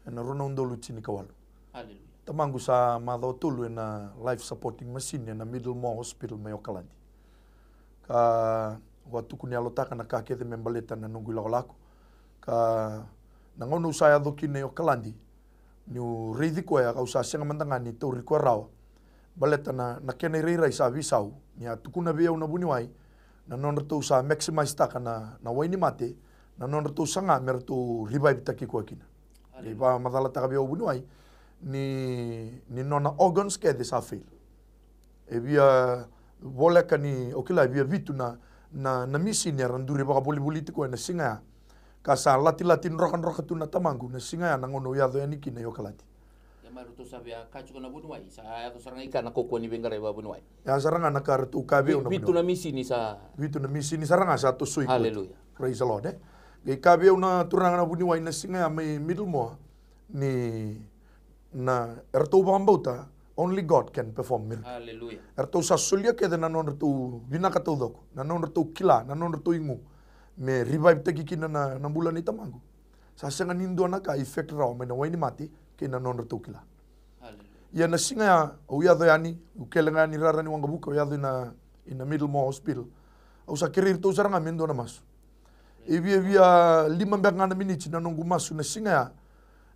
ena rua na udolu tinikawalu. Hallelujah. Tamaqu sa macawa tolu ena life supporting machine ena Middlemore Hospital mai Okaladi. Ka au a tukuni yalotaka na ka kece me baleta na noqu ilakolako. Ka na gauna au sa yaco kina i Okaladi, niu raici koya, au sa sega mada ga ni tauri koya rawa. Baleta na, na kena irairai sa veisau, ni a tukuna vei au na vuniwai na nodratou sa maximize-taka na, na wainimate, na nodratou saga me ratou revive-taki koya kina. Qai vakamacalataka vei au vuniwai ni, ni nona organs kece sa fail. E via voleka ni, au kila e via vitu na, na, na misini era duri vakavolivoliti koya ena siga ya. Ka sa latilati drokadroka tu na tamaqu na siga ya na gauna au yaco yani kina i Okaladi. Ia mai ratou sa via ka tiko na vuniwai, sa yaco sara ga i ka na kaukaua ni veiqaravi vakavuniwai. Ya sara ga na ka ratou kaya vei au na vuniwai. Vitu na misini sa. Vitu na misini sara ga sa tosoi koya. Hallelujah. Praise the Lord, e. Qai kaya vei au na turaga na vuniwai na siga ya mai Middlemore ni na, eratou vakabauta, only God can perform miracle. Hallelujah. Eratou sa solia kece na nodratou vinaka taucoko, na nodratou kila, na nodratou igu, me revive-taki kina na, na bula nei tamaqu. Sa sega ni dua na ka effect rawa mai na wainimate kei na nodratou kila. Hallelujah. Ia na siga ya au yaco yani, au kele ga yani rara ni waqavuka, au yaco ina, ina Middlemore Hospital. Au sa kerei iratou sara ga me dua na masu. E viavia lima beka ga na miniti na noqu masu na siga ya.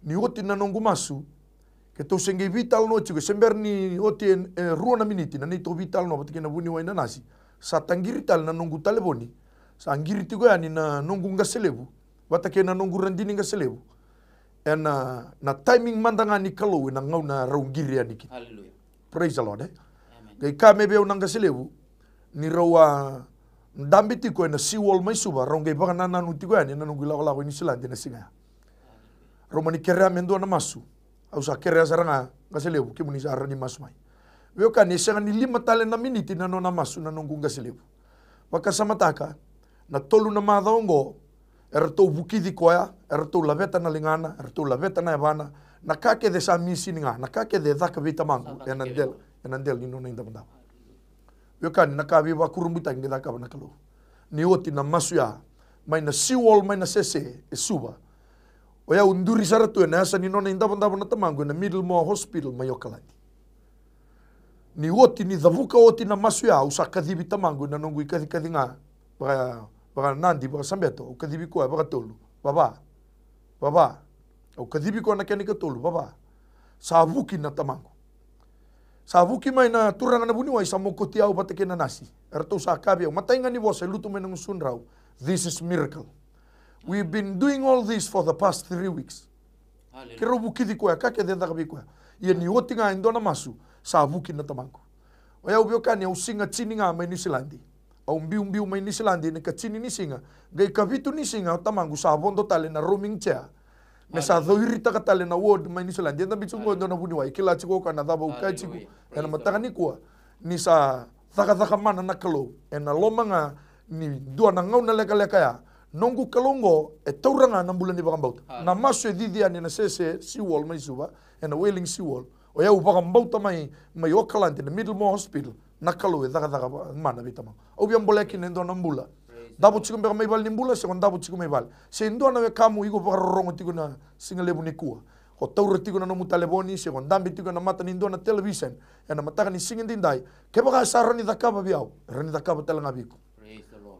Ni oti na noqu masu, keitou se qai veitalanoa tiko, se bera ni oti e, e rua na miniti na neitou veitalanoa vata kei na vuniwai na nasi, sa taqiri tale na noqu talevoni. Sa qiri tiko yani na noqu qase levu vata kei na noqu radini qase levu. Ena, na timing mada ga ni Kalou ena gauna rau qiri yani kina. Hallelujah. Praise the Lord, e. Amen. Qai kaya mai vei au na qase levu ni rau a dabe tiko ena seawall mai Suva, rau qai vakanananu tiko yani ena noqu ilakolako i Niusiladi ena siga ya. Rau mani kerea me dua na masu. Au sa kerea sara ga, qase levu, kemuni sa rawa ni masu mai. Veiwekani, e sega ni lima tale na miniti na nona masu na noqu qase levu. Vakasamataka, na tolu na macawa oqo, eratou vukici koya, eratou laveta na ligana, eratou laveta na yavana, na ka kece sa misini ga, na ka kece e caka vei tamaqu ena dela, ena dela ni nona idavodavo. Veiwekani, na ka veivakurabuitaki qai cakava na Kalou. Ni oti na masu ya, mai na seawall, mai Nasese e Suva, o yau duri sara tu ena yasa ni nona idavodavo na tamaqu ena Middlemore Hospital mai Okaladi. Ni oti, ni cavuka oti na masu ya, au sa kacivi tamaqu ena noqu ikacikaci ga vaka, vaka Nadi, vaka Sabeto, au kacivi koya vakatolu. Vava, vava. Au kacivi koya na kena ikatolu, vava. Sa vuki na tamaqu. Sa vuki mai na turaga na vuniwai, sa mokoti au vata kei na nasi. Eratou sa kaya vei au, matai ga ni vosa e lutu mai na gusudrau, "This is miracle. We've been doing all this for the past three weeks." Hallelujah. Keirau vukici koya, ka kece e caka vei koya. Ia ni oti ga e dua na masu, sa vuki na tamaqu. O yau, veiwekani, au siga tini ga mai Niusiladi. Au biubiu mai Niusiladi ena ikatini ni siga. Qai ikavitu ni siga o tamaqu sa vodo tale na roaming chair. Me sa cauiritaka tale na ward mai Niusiladi. E dabe tiko qo e dua na vuniwai, kila tiko o koya na cava au kaya tiko ena mataka nikua. Ni sa cakacaka mana na Kalou ena loma ga ni dua na gauna lekaleka ya. Noqu Kalou oqo e taura ga na bula ni vakabauta. Na masu e cici yani ena Sese seawall mai Suva, ena Wailing seawall. O yau vakabauta mai, mai Okaladi, na Middlemore Hospital, na Kalou e cakacaka mana vei tamaqu. Au via bolea kina e dua na bula. Davo tiko beka mai vale ni bula, se ko davo tiko mai vale. Se dua na wekamu iko vakarorogo tiko na siga levu nikua, ko taura tiko na nomu talevoni, se ko dabe tiko ena mata ni dua na television ena mataka ni siga edaidai. Kevaka sa rawa ni cakava vei au, rawa ni cakava tale ga vei iko.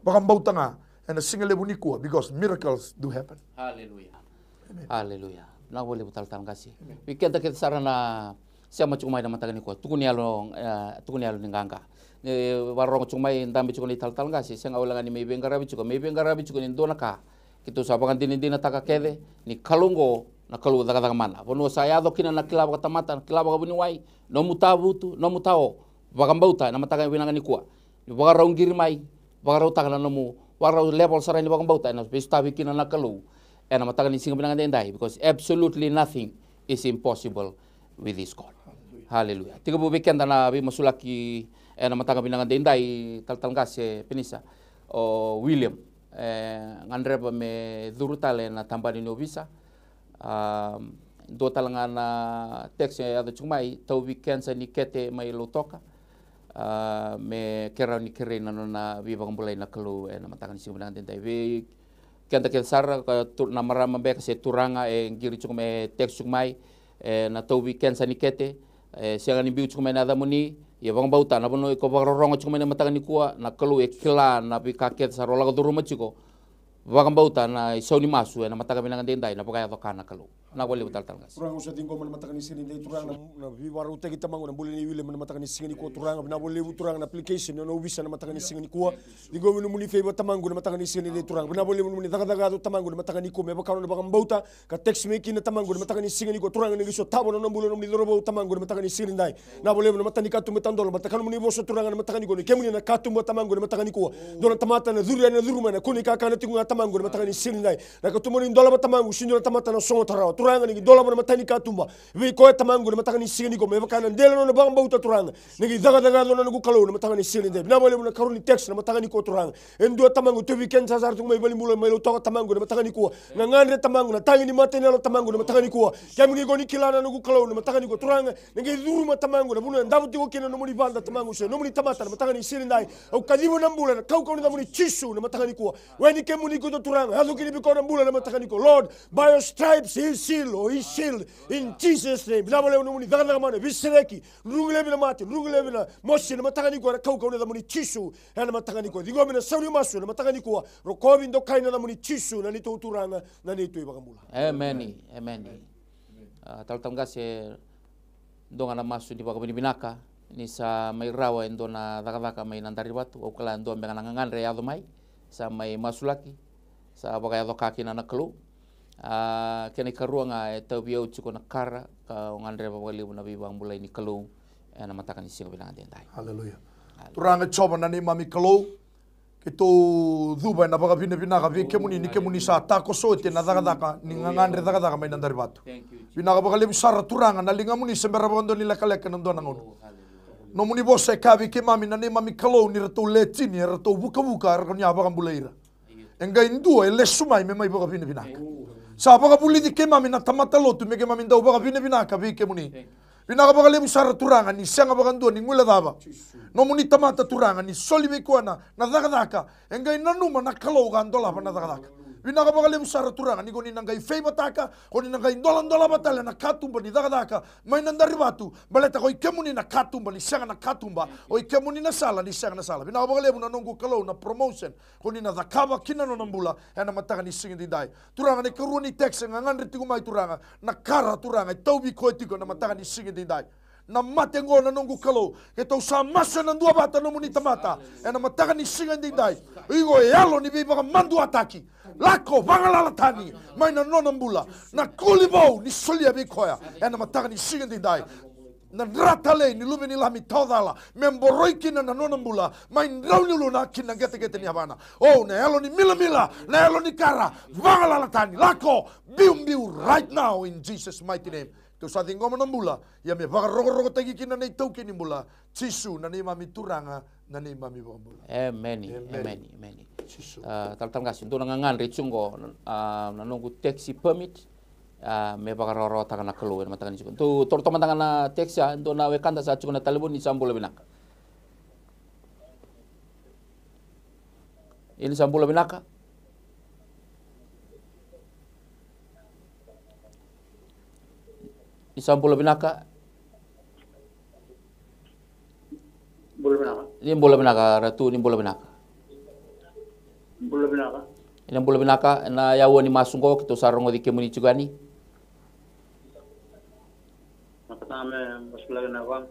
Vakabauta ga ena siga levu nikua, because miracles do happen. Hallelujah. Hallelujah. Vinaka vakalevu talatala qase. Vei keda kece sara na sema tiko mai na mataka nikua, tukuni yalo, e, tukuni yalo ni qaqa. E, vakarorogo tiko mai, dabe tiko na italatala qase, sega wale ga ni mai veiqaravi tiko, mai veiqaravi tiko ni dua na ka. Keitou sa vakadinadinataka kece ni Kalou oqo na Kalou cakacaka mana. Vanua sa yaco kina na kila vakatamata, na kila vakavuniwai, nomu tavutu, nomu tao. Vakabauta ena mataka vinaka nikua. Ni vakarau qiri mai, vakarautaka na nomu, vakarau level sara ni vakabauta ena veisotavi kina na Kalou ena mataka ni siga vinaka edaidai, because absolutely nothing is impossible with this God. Hallelujah. Tekivu vei keda na veimasulaki ena mataka vinaka edaidai, talatala qase Penisa, o William, e, gadreva me curu tale ena tabana ni ovisa. A, dua tale ga na text e yaco tiko mai, tauvi kensa ni kete mai Lautoka. a, me kerau ni kerei na nona veivakabulai na Kalou ena mataka ni siga vinaka daidai. Vei keda kece sara, ka tu, na marama beka se turaga e qiri tiko mai, e text tiko mai, e na tauvi kensa ni kete, e sega ni biu tiko mai na yacamuni, ia vakabauta na vanua iko vakarorogo tiko mai na mataka nikua, na Kalou e kila na veika kece sara o lako curuma tiko. Vakabauta na isau ni masu ena mataka vinaka daidai, na vakayaco ka na Kalou. Na vakalevu talatala qase. Turaga, au sa ciqoma na mataka ni siga ni dai, Turaga, na, na veivakarautaki tamaqu, na bula ni wili mai na mataka ni siga nikua, Turaga, vinaka vakalevu, Turaga, na application, na ovisa na mataka ni siga nikua. Ciqomi nomuni favor tamaqu na mataka ni siga ni dai, Turaga, vinaka vakalevu nomuni cakacaka yaco tamaqu na mataka nikua, me vaka nona vakabauta, ka text mai kina tamaqu na mataka ni siga nikua, Turaga, ni qai sotava na nona bula nomuni cauravou tamaqu na mataka ni siga ni dai. Na vakalevu na matanikatuba e tadola, baleta ka nomuni vosa, Turaga, na mataka nikua, ni kemuni na katuba tamaqu na mataka nikua. Dua na tamata na curu yani, na curu mai, na kune kakana tiko ga tamaqu na mataka ni siga ni dai. Na katuba ni dolava tamaqu, sega ni dua na tamata na sogota rawa. Turaga, ni qai dolava na matanikatuba vei koya tamaqu na mataka ni siga nikua, me vaka na dela nona vakabauta, Turaga. Ni qai cakacaka yaco na noqu Kalou na mataka ni siga ni dai. Vinaka vakalevu na karua ni text na mataka nikua, Turaga. E dua tamaqu, tauvi kensa sara tiko mai valenibula, mai Lautoka tamaqu na mataka nikua. Gagadre tamaqu, na tagi ni mata ni yalo tamaqu na mataka nikua. Kemuni qo ni kila na noqu Kalou na mataka nikua, Turaga. Ni qai curuma tamaqu na vanua e davo tiko kina na nomuni vada tamaqu se nomuni tamata na mataka ni siga ni dai. Au kaciva na bula ena kaukauwa ni yacamuni Jisu na mataka nikua. Wai ni kemuni keitou, Turaga, yaco kina vei koya na bula na mataka nikua. Lord, by your stripes he is healed, or he is healed in Jesus' name. Vinaka vakalevu nomuni cakacaka mana, veisereki, druki laivi na mate, druki laivi na mosi na mataka nikua ena kaukauwa ni yacamuni Jisu. Ena mataka nikua, ciqomi na sau ni masu ena mataka nikua, rokovi, dokai na yacamuni Jisu, na neitou Turaga, na neitou iVakabula. Emeni, emeni. A, talatala qase, dua ga na masu ni vakavinavinaka, ni sa mai rawa e dua na cakacaka mai Nadarivatu, au kila e dua beka na gagadre e yaco mai, sa mai masulaki, sa vakayaco ka kina na Kalou. A, kena ikarua ga e tauvi au tiko na kara, ka au gadreva vakalevu na veivakabulai ni Kalou ena mataka ni siga vinaka daidai. Haleluya. Haleluya. Turaga Jiova na neimami Kalou, keitou cuva ena vakavinavinaka vei kemuni ni kemuni sa takoso oti ena cakacaka ni gagadre cakacaka mai Nadarivatu. Vinaka vakalevu sara Turaga na ligamuni se bera vakadua ni lekaleka ena dua na gauna. Nomuni vosa e kaya vei keimami na neimami Kalou ni ratou le tini, eratou vukavuka, era kania vakabulai ira. E qai dua e lesu mai me mai vakavinavinaka. Sa vakavulici keimami na tamata lotu me keimami dau vakavinavinaka vei kemuni. Vinaka vakalevu sara Turaga ni sega vakadua ni guilecava nomuni tamata Turaga ni soli vei koya na, na cakacaka. E qai nanuma na Kalou ka dolava na cakacaka. Vinaka vakalevu sara Turaga ni ko ni na qai favour-taka, ko ni na qai doladolava tale na katuba ni cakacaka mai Nadarivatu, baleta ko i kemuni na katuba ni sega na katuba, o i kemuni na sala ni sega na sala. Vinaka vakalevu na noqu Kalou na promotion ko ni na cakava kina nona bula ena mataka ni siga daidai. Turaga, na ikarua ni text e gagadre tiko mai Turaga, na kara Turaga e tauvi koya tiko ena mataka ni siga daidai. Na mate qo na noqu Kalou, keitou sa masu ena duavata nomuni tamata ena mataka ni siga daidai. Iko e yalo ni veivakamaduataki. Lako vagalala tani mai na nona bula. Na koli vou ni solia vei koya ena mataka ni siga daidai. Na dra talei ni luve ni Lami tawacala me boroi kina na nona bula, mai drau ni uluna ki na qeteqete ni yavana. O, na yalo ni milamila, na yalo ni kara, vagalala tani, lako, biubiu right now in Jesus' mighty name. Tou sa ciqoma na bula, ia me vakarokorokotaki kina na itaukei ni bula. Jisu na neimami Turaga, na neimami Vakabula. Emeni, emeni, emeni. Jisu. A, talatala qase, dua na gagadre tiko qo, a, na noqu taxi permit, a, me vakarawarawataka na Kalou ena mataka ni tiko. Tou toro toka mada ga na taxi, a, dua na wekada sa tiko na talevoni, ni sa bula vinaka. Ia ni sa bula vinaka. Ni sa bula vinaka. Bula vinaka. Ni bula vinaka, Ratu, ni bula vinaka. Bula vinaka. Ni bula vinaka, na yaua ni masu qo, keitou sa rogoci kemuni tiko yani. Na ka tale me masulaki na va.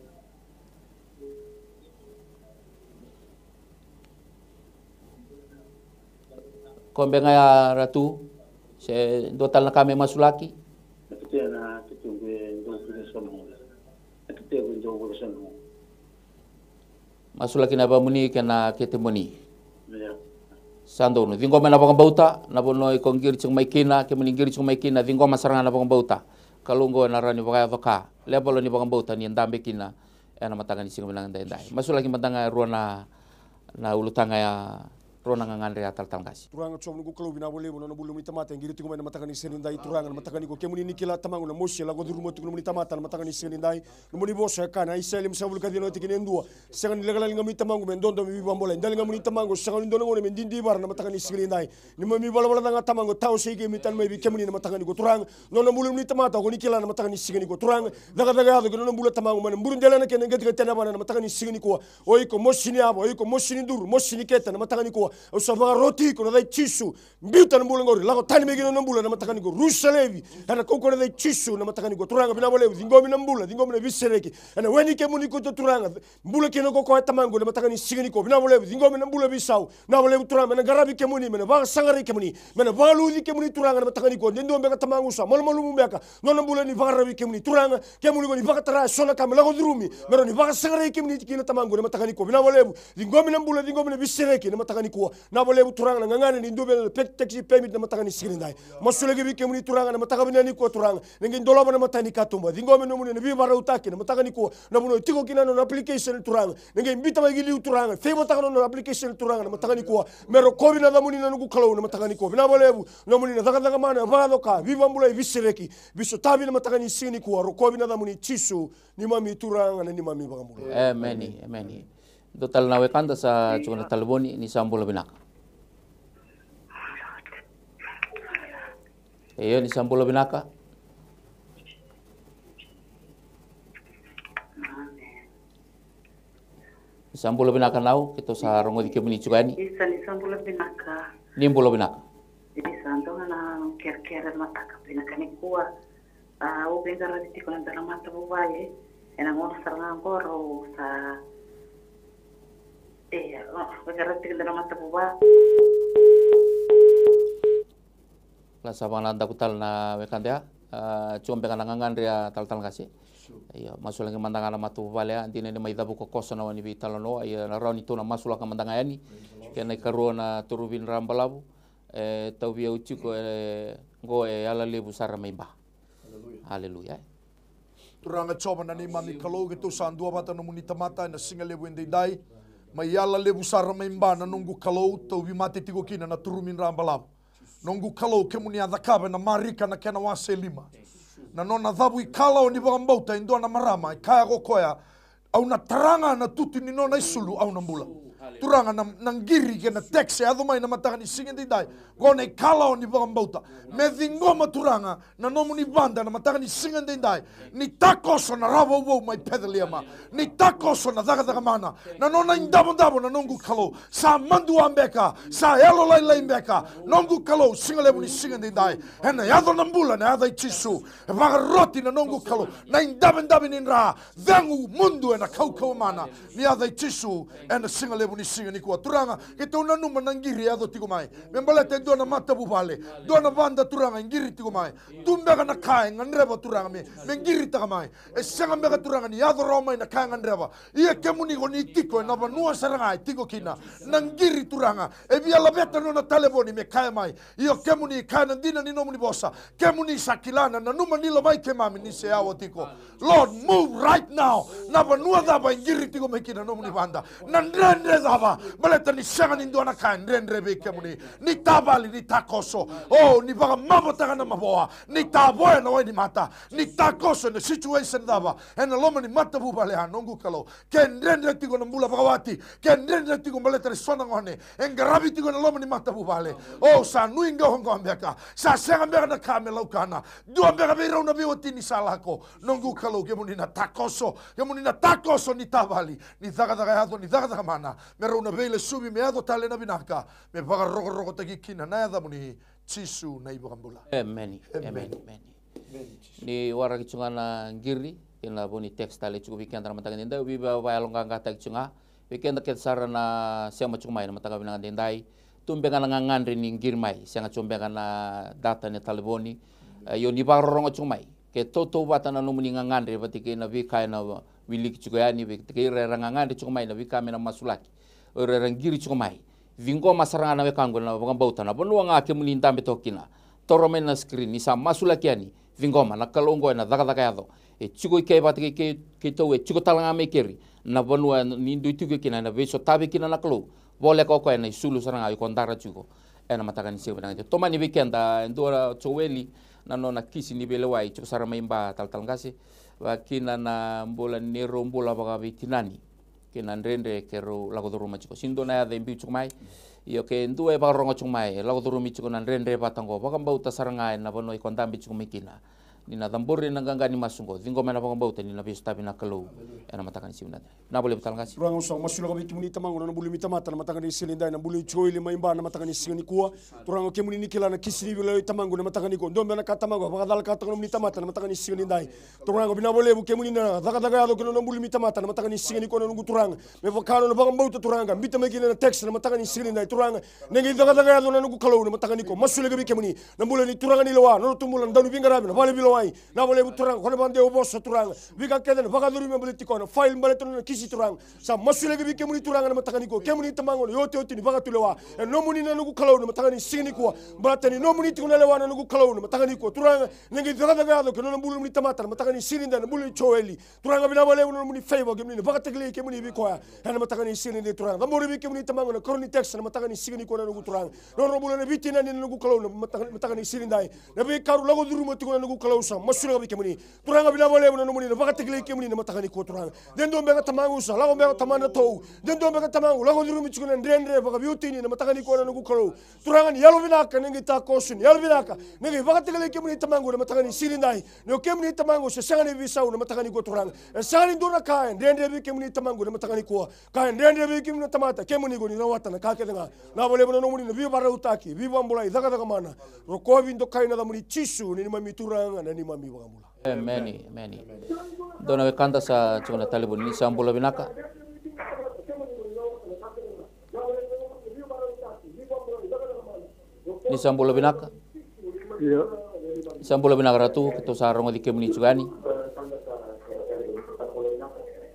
Ko beka ga ya, Ratu, se dua tale na ka me masulaki? Na kete na kete qo e dua kete sa mo. Na kete qo e dua kete sa mo. Masulaki na vamuni kei na kete muni. Ia. Sa donu. Ciqoma ena vakabauta, na vanua iko qiri tiko mai kina, kemuni qiri tiko mai kina, ciqoma sara ga na vakabauta. Kalou qo ena rawa ni vakayaco ka. Level ni vakabauta ni dabe kina ena mataka ni siga vinaka daidai. Masulaki mada ga e rua na, na ulutaga ya, Rua na gagadre a talatala qase. Turaga Jiova noqu Kalou, vinaka vakalevu na nona bula nomuni tamata e qiri tiko mai na mataka ni siga nidai. Turaga, na mataka nikua kemuni ni kila Tamaqu na mosi e lako curuma tiko nomuni tamata na mataka ni siga nidai. Nomuni vosa e kaya na Aisea limasagavulu ka ciwa na tikina e dua: Sega ni lekaleka na ligamuni Tamaqu me dodo me veivakabolei, daligamuni Tamaqu, sega ni dua na gauna me didivara na mataka ni siga nidai. Neimami valavala ca ga Tamaqu, tawasei keimami tani mai vei kemuni na mataka nikua. Turaga, nona bula nomuni tamata o ni kila na mataka ni siga nikua. Turaga, cakacaka yaco ki na nona bula Tamaqu, mai na buru dela na kena qeteqete na yavana na mataka ni siga nikua. O iko mosi ni yava, o iko mosi ni duru, mosi ni kete na mataka nikua. Au sa vakaroti iko na yaca i Jisu. Biuta na bula qori, lako tani mai ki na nona bula na mataka nikua. Rusa laivi ena kaukauwa na yaca i Jisu na mataka nikua. Turaga, vinaka vakalevu, ciqomi na bula, ciqomi na veisereki. Ena we ni kemuni koto Turaga, bula kina ko koya Tamaqu na mataka ni siga nikua. Vinaka vakalevu, ciqomi na bula veisau. Vinaka vakalevu Turaga, me na qaravi kemuni, me na vakasaqarai kemuni, me na vakaluci kemuni Turaga na mataka nikua. De dua beka Tamaqu sa malumalumu beka nona bula ni vakararavi kemuni Turaga. Kemuni ko ni vakatara eso na ka me lako curumi me rawa ni vakasaqarai kemuni kina Tamaqu na mataka nikua. Vinaka vakalevu, ciqomi na bula, ciqomi na veisereki na mataka nikua. Vinaka vakalevu Turaga, na gagadre ni dua vei na pe-, taxi permit na mataka ni siga nidai. Masulaki vei kemuni Turaga na mataka vinaka nikua Turaga. Na qai dolava na mata ni katuba. Ciqomi nomuni na veivakarautaki na mataka nikua. Na vanua e tiko kina na nona application Turaga. Na qai biuta mai ki liu Turaga. Favour-taka na nona application Turaga na mataka nikua. Me rokovi na yacamuni na noqu Kalou na mataka nikua. Vinaka vakalevu. Nomuni na cakacaka mana e vakayaco ka veivakabulai, veisereki, veisotavi na mataka ni siga nikua. Rokovi na yacamuni Jisu, neimami Turaga, na neimami iVakabula. Emeni, emeni. Dua tale na wekada sa tiko na talevoni, ni sa bula vinaka. Io, ni sa bula vinaka. Ni sa bula vinaka nau, keitou sa rogoci kemuni tiko yani. Isa, ni sa bula vinaka. Ni bula vinaka. Ni sa dua ga na kerekere mataka vinaka nikua. A, au veiqaravi tiko na dua na matavuvale. Ena gauna sara ga qo rau sa, e, au veiqaravi tiko na dua na matavuvale. La sa vakanadaku tale na wekada ya. A, tiko beka na gagadre a talatala qase. Io, masulaki mada ga na matavuvale ya, dina ni mai cavuka koso na wai ni veitalanoa, ia na rawa ni tou na masulaka mada ga yani. Kena ikarua na Torovi ni Rabalavu, e, tauvi au tiko, e, qo e yala levu sara mai Ba. Aleluya. Turaga Jiova na neimami Kalou, keitou sa duavata nomuni tamata ena siga levu edaidai. Mai yala levu sara mai Ba na noqu Kalou, tauvimate tiko kina na Torovi ni Rabalavu. Noqu Kalou, kemuni a cakava ena Marika na kena wase lima. Na nona cavuikalawa ni vakabauta e dua na marama, e kaya ko koya, au na tara ga na tutu ni nona isulu, au na bula. Turaga, na, na qiri kei na text e yaco mai na mataka ni siga edaidai, qo na ikalawa ni vakabauta. Me ciqoma Turaga na nomuni vada na mataka ni siga edaidai. Ni takoso na ravouvou mai Peceliema. Ni takoso na cakacaka mana. Na nona idavodavo na noqu Kalou. Sa madua beka, sa yalolailai beka. Noqu Kalou, siga levu ni siga edaidai, ena yaco na bula ena yaca i Jisu. E vakaroti na noqu Kalou na idavedave ni dra. Cegu mudu ena kaukauwa mana ni yaca i Jisu. Ena siga levu ni siga nikua Turaga, keitou nanuma na qiri e yaco tiko mai me baleta e dua na matavuvale, dua na vada Turaga e qiri tiko mai. Tu beka na ka e gadreva Turaga me, me qiritaka mai. E sega beka Turaga ni yaco rawa mai na ka e gadreva. Ia kemuni ko ni tiko ena vanua sara ga e tiko kina na qiri Turaga. E via laveta nona talevoni me kaya mai. Io kemuni kaya na dina ni nomuni vosa. Kemuni sa kila na nanuma ni lomai keimami ni se yawa tiko. Lord, move right now. Na vanua cava e qiri tiko mai kina nomuni vada? Na dredre cava? Baleta ni sega ni dua na ka e dredre vei kemuni. Ni tavali, ni takoso. O, ni vakamavataka na mavoa. Ni tavoya na wai ni mata. Ni takoso ena situation cava ena loma ni matavuvale ya, noqu Kalou. Ke dredre tiko na bula vakawati, ke dredre tiko baleta na so na gone e qaravi tiko ena loma ni matavuvale. O, sa nuiqawaqawa beka, sa sega beka na ka me laukana. Dua beka vei rau na veiwatini sa lako. Noqu Kalou, kemuni na takoso, kemuni na takoso ni tavali, ni cakacaka yaco, ni cakacaka mana, me rau na veilesuvi me yaco tale na vinaka, me vakarokorokotaki kina na yacamuni Jisu na iVakabula. Emeni. Emeni. Emeni. Ni waraki tiko ga na qiri kei na vo ni text tale tiko vei keda na mataka edaidai, au via vakayaloqaqataki tiko ga vei keda kece sara na sema tiko mai na mataka vinaka edaidai. Tu beka na gagadre ni qiri mai, sega tiko beka na data ni talevoni. E, io ni vakarorogo tiko mai. Ke tautauvata na nomuni gagadre vata kei na veika ena wiliki tiko yani, vata kei ira era gagadre tiko mai na veika me na masulaki. O ira era qiri tiko mai. Ciqoma sara ga na wekaqu ena vakabauta, na vanua ga kemuni dabe toka kina. Taura mai na screen, ni sa masulaki yani. Ciqoma, na Kalou oqo ena cakacaka yaco. E tiko i ke vata kei, kei, keitou, e tiko tale ga mai keri na vanua ni dui tiko kina, ena veisotavi kina na Kalou. Voleka o koya na isulu sara ga iko dara tiko ena mataka ni siga vinaka. Tomani vei keda e dua, Joeli, na nona kisi ni veilewai, tiko sara mai Ba, talatala qase. Vakakina na bula ni rau bula vakaveitinani kei na dredre ke rau lako curuma tiko. Sega ni dua na yaca e biu tiko mai. Io, ke dua e vakarogo tiko mai, e lako curumi tiko na dredre vata oqo, vakabauta sara ga ena vanua iko dabe tiko mai kina, ni na cabori na qaqa ni masu oqo, ciqoma ena vakabauta ni na veisotavi na Kalou ena mataka ni siga vinaka. Vinaka vakalevu talatala qase. Turaga, au sa masulaka vei kemuni Tamaqu na nona bula ni tamata na mataka ni siga nidai, na bula ni Joeli mai Ba na mataka ni siga nikua. Turaga, o kemuni ni kila na kisi ni veilewai Tamaqu na mataka nikua. Dua beka na ka Tamaqu e vakacalakataka na nomuni tamata na mataka ni siga nidai. Turaga, vinaka vakalevu kemuni na cakacaka yaco kei na nona bula ni tamata na mataka ni siga nikua na noqu Turaga. Me vaka nona vakabauta Turaga, biuta mai kina na text na mataka ni siga nidai Turaga. Ni qai cakacaka yaco na noqu Kalou na mataka nikua. Masulaka vei kemuni na bula ni turaga ni lewa, na lotu bula, na dauniveiqaravi, na vale veilewai. Vinaka vakalevu Turaga, ko na vakadewa vosa Turaga. Veika kece na vakacurumi me baleti koya, na file baleta na nona kisi Turaga. Sa masulaki vei kemuni Turaga na mataka nikua, kemuni Tamaqu na iotioti ni vakatulewa. E nomuni na noqu Kalou na mataka ni siga nikua. Baleta ni nomuni tiko na lewa na noqu Kalou na mataka nikua Turaga. Ni qai cakacaka yaco kei na nona bula ni tamata na mataka ni siga nidai, na bula ni Joeli. Turaga, vinaka vakalevu na nomuni favor, kemuni na vakatakilai kemuni vei koya ena mataka ni siga nidai Turaga. Cabori vei kemuni Tamaqu na karua ni text na mataka ni siga nikua na noqu Turaga. Nodra bula na veitinani na noqu Kalou na mataka, mataka ni siga nidai. Na veika rau lako curuma tiko na noqu Kalou, sa masulaka vei kemuni. Turaga, vinaka vakalevu na nomuni na vakatakilai kemuni na mataka nikua Turaga. De dua beka Tamaqu sa lako beka tamana tou. De dua beka Tamaqu lako curumi tiko na dredre vakaveiwatini na mataka nikua na noqu Kalou. Turaga, ni yalovinaka ni qai takoso, ni yalovinaka ni qai vakatakilai kemuni Tamaqu na mataka ni siga nidai. Ni o kemuni Tamaqu se sega ni veisau na mataka nikua Turaga. E sega ni dua na ka e dredre vei kemuni Tamaqu na mataka nikua. Ka e dredre vei kemuni na tamata, kemuni ko ni rawata na ka kece ga. Vinaka vakalevu na nomuni na veivakarautaki, veivakabulai, cakacaka mana. Rokovi, dokai na yacamuni Jisu, na neimami Turaga, na neimami iVakabula. Emeni, emeni. Dua na wekada sa tiko na talevoni, ni sa bula vinaka. Ni sa bula vinaka. Io. Ni sa bula vinaka Ratu, keitou sa rogoci kemuni tiko yani.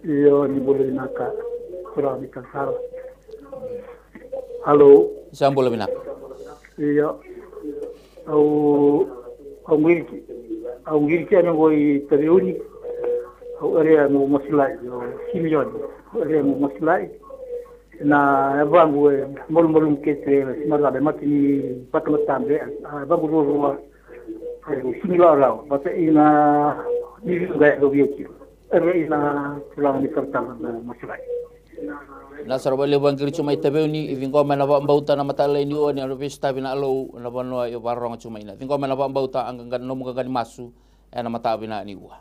Io, ni bula vinaka. Turaga ni kakara. Alo. Ni sa bula vinaka. Io. Au, au qiriki, au qiriki yani qo i Taveuni. Au area mo Masulai, o Simioni. Au area mo Masulai. Na yavaqu e malumalumu kece, e Simarala, e mata ni Vatamatabe, a yavaqu ruarua, e Similaorao, vata ina ni Viuga e Lovioki. Area ina turaga ni talatala na Masulai. Na sara vakalevu a qiri tiko mai Taveuni, i ciqoma ena vakabauta na mataka lailai ni ua ni a veisotavi na Alou na vanua e vakarorogo tiko mai na. Ciqoma ena vakabauta a qaqa, nomu qaqa ni masu ena mataka vinaka ni ua.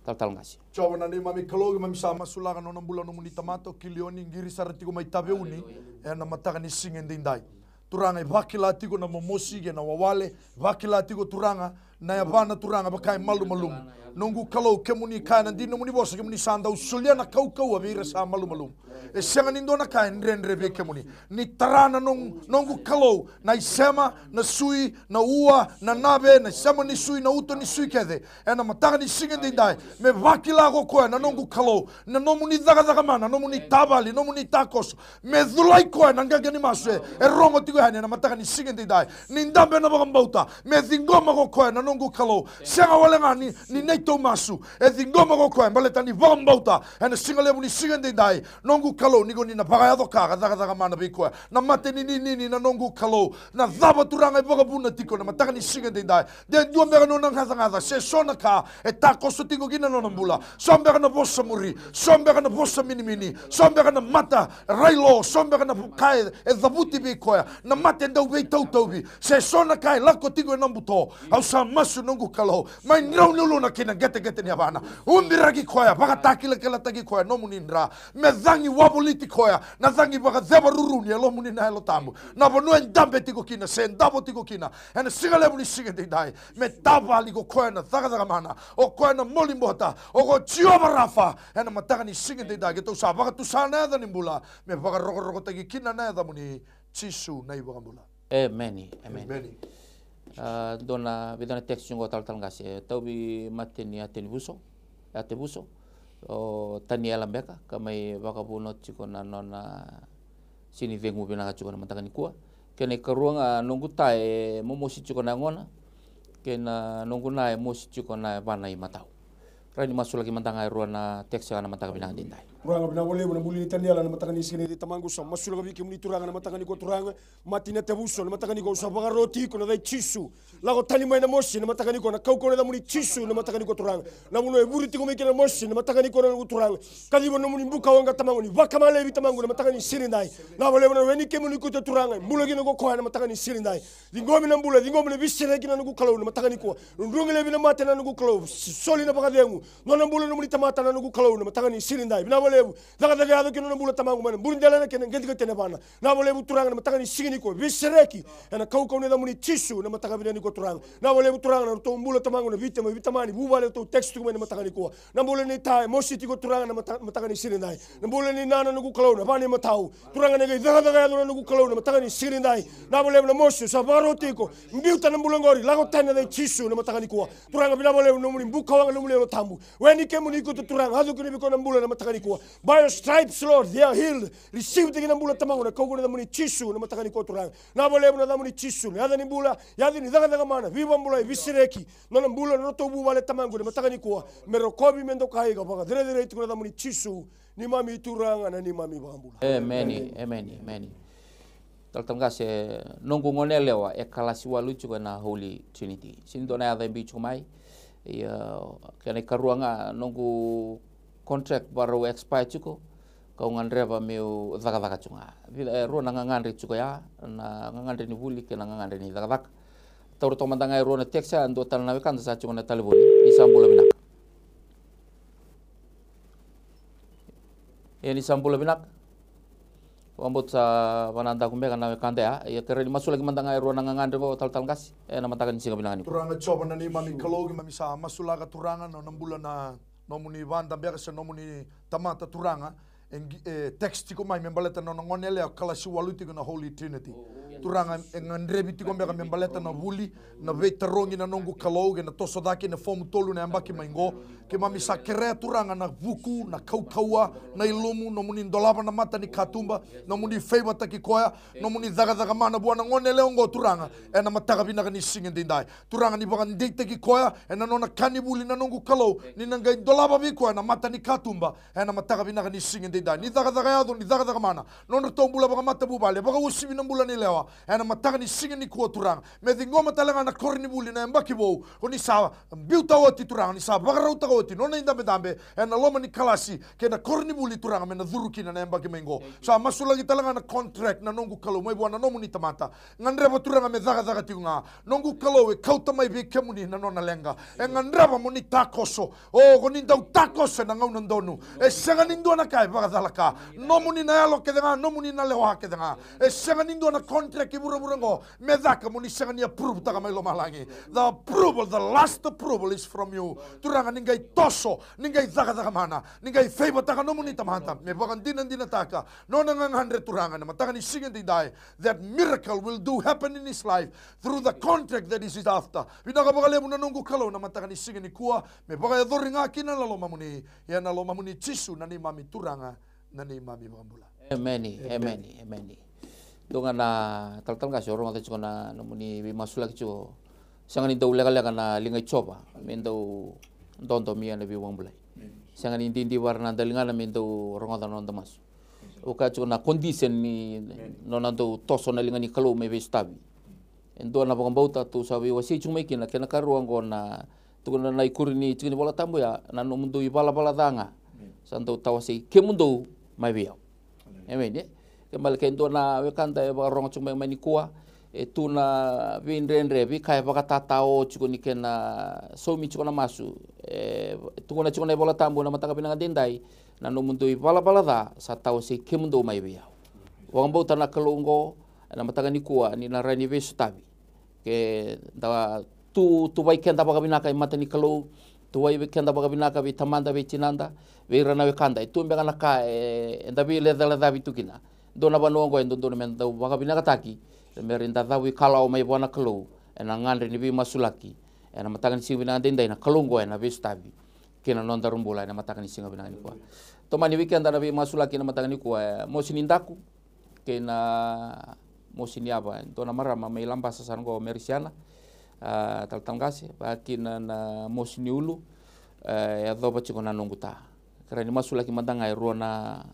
Talatala qase. Jiova na neimami Kalou, keimami sa masulaka na nona bula nomuni tamata o Kilioni, qiri sara tiko mai Taveuni ena mataka ni siga edaidai. Turaga, e vakila tiko na momosi kei na wawale, vakila tiko Turaga na yavana Turaga vaka e malumalumu. Noqu Kalou, kemuni kaya na dina nomuni vosa, kemuni sa dau solia na kaukauwa vei ira sa malumalumu. E sega ni dua na ka e dredre vei kemuni. Ni tara na noqu, noqu Kalou, na isema, na sui, na ua, na nave, na isema ni sui, na uto ni sui kece. Ena mataka ni siga edaidai, me vakila ko koya na noqu Kalou, na nomuni cakacaka mana, nomuni tavali, nomuni takoso. Me culai koya na qaqa ni masu e, e rogo tiko yani ena mataka ni siga edaidai. Ni dabe ena vakabauta, me ciqoma ko koya na noqu Kalou. Sega wale ga ni, ni neitou masu, e ciqoma ko koya baleta ni vakabauta. Ena siga levu ni siga edaidai, noqu Kalou, ni ko ni na vakayaco ka, ka cakacaka mana vei koya. Na mate ni ninini na noqu Kalou. Na cava Turaga e vakavuna tiko na mataka ni siga edaidai? De dua beka nona gacagaca, se so na ka e takoso tiko kina na nona bula. So beka na vosa muri, so beka na vosa minimini, so beka na mata rai lo, so beka na ka e, e cavuti vei koya, na mate dau veitautauvi, se so na ka e lako tiko ena buto. Au sa masu noqu Kalou, mai drau ni uluna kei na qeteqete ni yavana. Ubiraki koya, vakatakilakilataki koya, nomuni dra. Me cagi wavoliti koya na cagi vakaceva ruru ni Yalomuni na Yalo Tabu. Na vanua e dabe tiko kina, se davo tiko kina ena siga levu ni siga edaidai. Me tavali ko koya na cakacaka mana, o koya na molibota, o ko Jiova Rafa. Ena mataka ni siga edaidai keitou sa vakatusa na yaca ni bula, me vakarokorokotaki kina na yacamuni, Jisu na iVakabula. Emeni, emeni. Emeni. A, dua na, vica na text qo talatala qase, e tauvi mate ni Atevuso, Atevuso. O Taniela beka, ka mai vakavuna tiko na nona sini cegu vinaka tiko na mataka nikua. Kei na ikarua ga, noqu ta e momosi tiko na yagona, kei na noqu na e mosi tiko na yavana imatau. Rawa ni masulaki mada ga e rua na text ena mataka vinaka edaidai. Turaga, vinaka vakalevu na bula nei Taniela ena mataka ni siga edaidai. Tamaqu, sa masulaka vei kemuni Turaga ena mataka nikua Turaga. Mati na tavuso ena mataka nikua, au sa vakaroti iko ena yaca i Jisu. Lako tani mai na mosi ena mataka nikua, na kaukauwa ena yacamuni Jisu ena mataka nikua Turaga. Na vanua e vuri tiko mai kina na mosi ena mataka nikua na noqu Turaga. Kaciva na nomuni bukawaqa Tamaqu, ni vakama laivi Tamaqu ena mataka ni siga edaidai. Vinaka vakalevu na we ni kemuni Koto Turaga, e bula kina ko koya ena mataka ni siga edaidai. Ciqomi na bula, ciqomi na veisereki na noqu Kalou ena mataka nikua. Nodrogi laivi na mate na noqu Kalou, soli na vakacegu. Nona bula na nomuni tamata na noqu Kalou ena mataka ni siga edaidai. Vinaka vakalevu. Cakacaka yaco ki na nona bula Tamaqu mai na bula dela na kena qedeqede na vana. Vinaka vakalevu Turaga ena mataka ni siga nikua. Veisereki ena kaukauwa ni yacamuni Jisu ena mataka vinaka nikua Turaga. Vinaka vakalevu Turaga na nodratou bula Tamaqu na veitamani, veitamani, vuvale ratou text tiko mai ena mataka nikua. Na bula nei ta e mosi tiko Turaga ena mata-, mataka ni siga edaidai. Na bula nei nana noqu Kalou na vana imatau. Turaga ni qai cakacaka yaco na noqu Kalou ena mataka ni siga edaidai. Vinaka vakalevu na mosi, au sa vakaroti iko. Biuta na bula oqori, lako tani ena yaca i Jisu ena mataka nikua. Turaga vinaka vakalevu na nomuni bukawaqa na nomuni Yalo Tabu. We ni kemuni Koto Turaga, yaco kina vei koya na bula ena mataka nikua. By your stripes, Lord, they are healed. Receive-taki na bula Tamaqu ena kaukauwa ni yacamuni Jisu ena mataka nikua Turaga. Vinaka vakalevu na yacamuni Jisu, na yaca ni bula, yaca ni cakacaka mana, veivakabulai, veisereki. Nona bula, na nodratou vuvale Tamaqu ena mataka nikua. Me rokovi, me dokai ka vakacerecerei tiko ena yacamuni Jisu. Neimami Turaga, na neimami iVakabula. Emeni, emeni, emeni. Talatala qase, noqu gone yalewa e kalasi walu tiko ena Holy Trinity. Sega ni dua na yaca e biu tiko mai. Ia, kena ikarua ga, noqu contract vakarau expire tiko. Kau gadreva meu cakacaka tiko ga. Vica, e, rua na gagadre tiko ya, na gagadre ni vuli kei na gagadre ni cakacaka. Taura toka mada ga e rua na text ya, dua tale na wekada sa tiko ena talevoni. Ni sa bula vinaka. Ia ni sa bula vinaka. Vakabauta sa vakanadaku beka na wekada ya. Ia kerea ni masulaki mada ga e rua na gagadre qo talatala qase. Ena mataka ni siga vinaka nikua. Turaga Jiova na neimami Kalou, keimami sa masulaka Turaga na nona bula na nomuni vada beka se nomuni tamata Turaga. E qi-, e text tiko mai me baleta na nona gone yalewa kalasi walu tiko na Holy Trinity. Turaga e gadrevi tiko beka me baleta na vuli, na veitarogi na noqu Kalou, kei na toso cake na fomu tolu na yabaki mai qo. Keimami sa kerea Turaga na vuku, na kaukauwa, na ilumu, nomuni dolava na mata ni katuba, nomuni favour-taki koya, nomuni cakacaka mana vua na gone yalewa oqo Turaga, ena mataka vinaka ni siga edaidai. Turaga ni vakadeitaki koya, ena nona ka ni vuli na noqu Kalou, ni na qai dolava vei koya na mata ni katuba, ena mataka vinaka ni siga edaidai. Ni cakacaka yaco, ni cakacaka mana, nodratou bula vakamatavuvale, vakauasivi na bula ni lewa, ena mataka ni siga nikua Turaga. Me ciqoma tale ga na koronivuli na yabaki vou, ko ni sa biuta oti Turaga, ni sa vakarautaka oti, nona idabedabe, ena loma ni kalasi, kei na koronivuli Turaga, me na curu kina na yabaki mai qo. Sa masulaki tale ga na contract na noqu Kalou, mai vua na nomuni tamata. Gadreva Turaga me cakacaka tiko ga. Noqu Kalou e kauta mai vei kemuni na nona leqa. E gadreva mo ni takoso. O, ko ni dau takoso ena gauna donu. E sega ni dua na ka e vakacalaka. Nomuni na yalo kece ga, nomuni na lewa kece ga. E sega ni dua na contract i vuravura oqo me caka mo ni sega ni approve-taka mai lomalagi. The approval, the last approval is from you. Turaga ni qai toso, ni qai cakacaka mana, ni qai favour-taka nomuni tamata. Me vakadinadinataka nona gagadre Turaga ena mataka ni siga edaidai. That miracle will do happen in his life through the contract that is after. Vinaka vakalevu na noqu Kalou na mataka ni siga nikua, me vakayacori ga kina na lomamuni, ia na lomamuni Jisu na neimami Turaga, na neimami Vakabula. Emeni, emeni, emeni. Dua ga na talatala qase, o rogoca tiko na nomuni veimasulaki tiko. Sega ni dau lekaleka na liga i Jiova me dau dodo mai na veivakabulai. Sega ni didivara na daligana me dau rogoca na noda masu. Au kaya tiko na condition ni nona dau toso na liga ni Kalou me veisotavi. E dua na vakabauta tou sa veiwasei tiko mai kina, kena karua oqo na tukuna na ikuri ni tiki ni Vola Tabu ya, na nomudou ivalavala ca ga sa dau tawasei kemudou mai vei au. Emeni, e? Ke bale ke dua na wekada e vakarogo tiko mai, mai nikua, e tu na veidredre, veika e vakatatao tiko ni kena saumi tiko na masu. E tukuna tiko na iVola Tabu na mataka vinaka edaidai, na nomudou ivalavala ca sa tawasei kemudou mai vei au. Vakabauta na Kalou oqo ena mataka nikua ni na rawa ni veisotavi. Ke da tu, tuvai keda vakavinaka e mata ni Kalou, tuvai keda vakavinaka vei tamada, vei tinada, vei ira na wekada. E tu beka na ka e, eda veilecalecavi tu kina. Dua na vanua oqo e dodonu me da dau vakavinakataki, me rawa ni da cavuikalawa mai vua na Kalou ena gadre ni veimasulaki. Ena mataka ni siga vinaka edaidai na Kalou oqo ena veisotavi kei na nodaru bula ena mataka ni siga vinaka nikua. Tomani vei keda na veimasulaki ena mataka nikua, e, mosi ni daku kei na mosi ni yava. Dua na marama mai Labasa sara oqo, Merisiana, a, talatala qase, vakakina na mosi ni ulu, E yacova tiko na noqu ta. Kerea ni masulaki mada ga e rua na,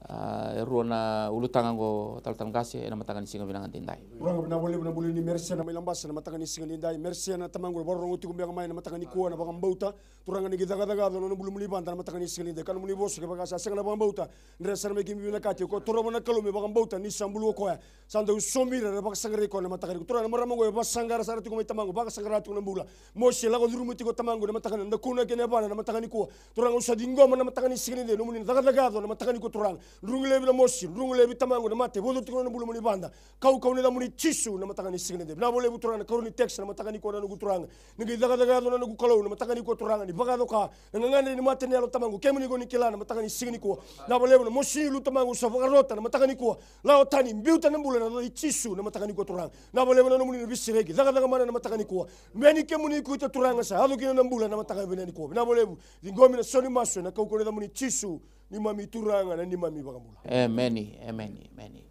a, e rua na ulutaga oqo, talatala qase, ena mataka ni siga vinaka daidai. Turaga, vinaka vakalevu na bula ni Merisea na mai Labasa na mataka ni siga daidai. Merisea na tamaqu, vakarorogo tiko beka mai na mataka nikua na vakabauta. Turaga, ni qai cakacaka yaco na nona bula mai Vada na mataka ni siga daidai. Ka nomuni vosa kevaka sa sega na vakabauta, dre sara mai keimami vinakati. Ko torova na Kalou me vakabauta ni sa bula o koya. Sa dau somi ira era vakasaqarai koya na mataka nikua. Turaga, na marama oqo e vakasaqara sara tiko mai tamaqu, vakasaqara tiko na bula. Mosi, lako curuma tiko tamaqu na mataka, na dakuna kei na yavana na mataka nikua. Turaga, au sa ciqoma na mataka ni siga daidai, nomuni na cakacaka yaco na mataka nikua, Turaga. Druqi laivi na mosi, druqi laivi tamaqu na mate, vodo tiko na bula mai Vada. Kaukauwa ni yacamuni Jisu na mataka ni siga daidai. Vinaka vakalevu, Turaga, na karua ni text na mataka nikua na noqu Turaga. Ni qai cakacaka yaco na noqu Kalou na mataka nikua, Turaga, ni vakayaco ka na gagadre ni mata ni yalo tamaqu. Kemuni ko ni kila na mataka ni siga nikua. Vinaka vakalevu na mosi ni lu tamaqu sa vakarota na mataka nikua. Lako tani, biuta na bula ena yaca i Jisu na mataka nikua, Turaga. Vinaka vakalevu na nomuni na veisereki. Cakacaka mana na mataka nikua. Me ni kemuni ko ita, Turaga, sa yaco kina na bula na mataka vinaka nikua. Vinaka vakalevu. Ciqomi na sau ni masu ena kaukauwa ni yacamuni Jisu, neimami Turaga, na neimami iVakabula. Emeni, emeni, emeni.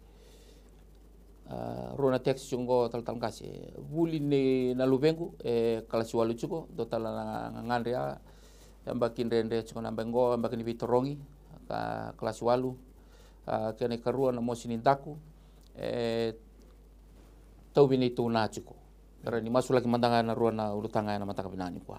A, rua na text oqo, talatala qase. Vuli ni na luvequ, e kalasi walu tiko, dua tale na gagadre ya. Yabaki dredre tiko na yabaki oqo, yabaki ni veitarogi, ka kalasi walu. A, kena ikarua na mosi ni daku, e tauvi neitou na tiko. Kerea ni masulaki mada ga na rua na ulutaga ena mataka vinaka nikua.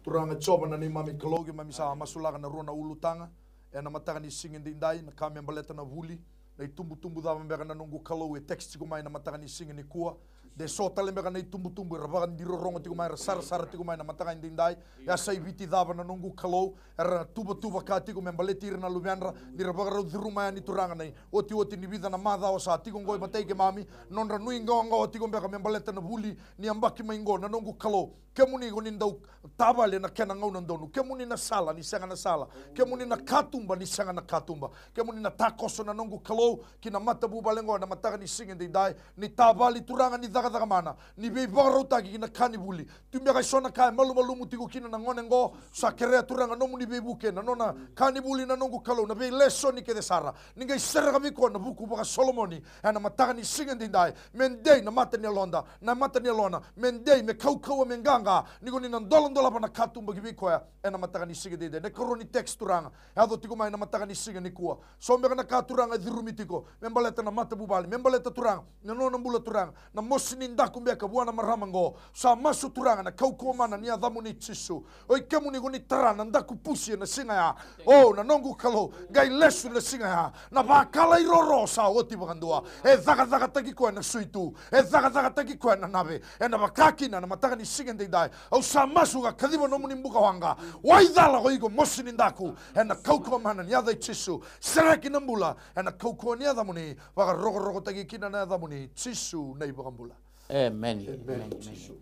Turaga Jiova na neimami Kalou, keimami sa masulaka na rua na ulutaga ena mataka ni siga daidai, na ka me baleta na vuli, na itubutubu cava beka na noqu Kalou e text tiko mai na mataka ni siga nikua. De so tale beka na itubutubu era vakadirorogo tiko mai, era sarasara tiko mai na mataka daidai. E a sa i Viti cava na noqu Kalou, era tuvatuva ka tiko me baleti ira na luvedra, ni ra vakarau curuma yani, Turaga, na iotioti ni vica na macawa sa tiko oqo i matai keimami, nodra nuiqawaqawa tiko beka me baleta na vuli ni yabaki mai oqo na noqu Kalou. Kemuni ko ni dau tavale ena kena gauna donu. Kemuni na sala ni sega na sala. Kemuni na katuba ni sega na katuba. Kemuni na takoso na noqu Kalou ki na matavuvale oqo na mataka ni siga daidai. Ni tavale, Turaga, ni cakacaka mana, ni veivakarautaki ki na ka ni vuli. Tu beka e so na ka e malumalumu tiko kina na gone oqo. Sa kerea, Turaga, nomuni veivuke na nona ka ni vuli na noqu Kalou, na veilesoni kece sara. Ni qai sereka vei koya na vuku vakaSolomoni ena mataka ni siga daidai. Me dei na mata ni yaloda, na mata ni yalona. Me dei, me kaukauwa, me qaqa, ni ko ni na doladolava na katuba ki vei koya ena mataka ni siga daidai. Na ikarua ni text, Turaga, e yaco tiko mai na mataka ni siga nikua. So beka na ka, Turaga, e curumi tiko me baleta na matavuvale, me baleta, Turaga, na nona bula, Turaga, na mosi ni daku beka vua na marama oqo. Sa masu, Turaga, na kaukauwa mana ni yacamuni Jisu. Oi kemuni ko ni tara na daku pusi ena siga ya. O, na noqu Kalou, qai lesu na siga ya. Na vakalairoro sa oti vakadua. E cakacakataki koya na suitu. E cakacakataki koya na nave. Ena vaka kina na mataka ni siga daidai. Au sa masu ka kaciva nomuni bukawaqa. Waicala ko iko, mosi ni daku. Ena kaukauwa mana ni yaca i Jisu. Sereki na bula ena kaukauwa ni yacamuni. Vakarokorokotaki kina na yacamuni, Jisu na iVakabula. Emeni. Emeni. Emeni, emeni.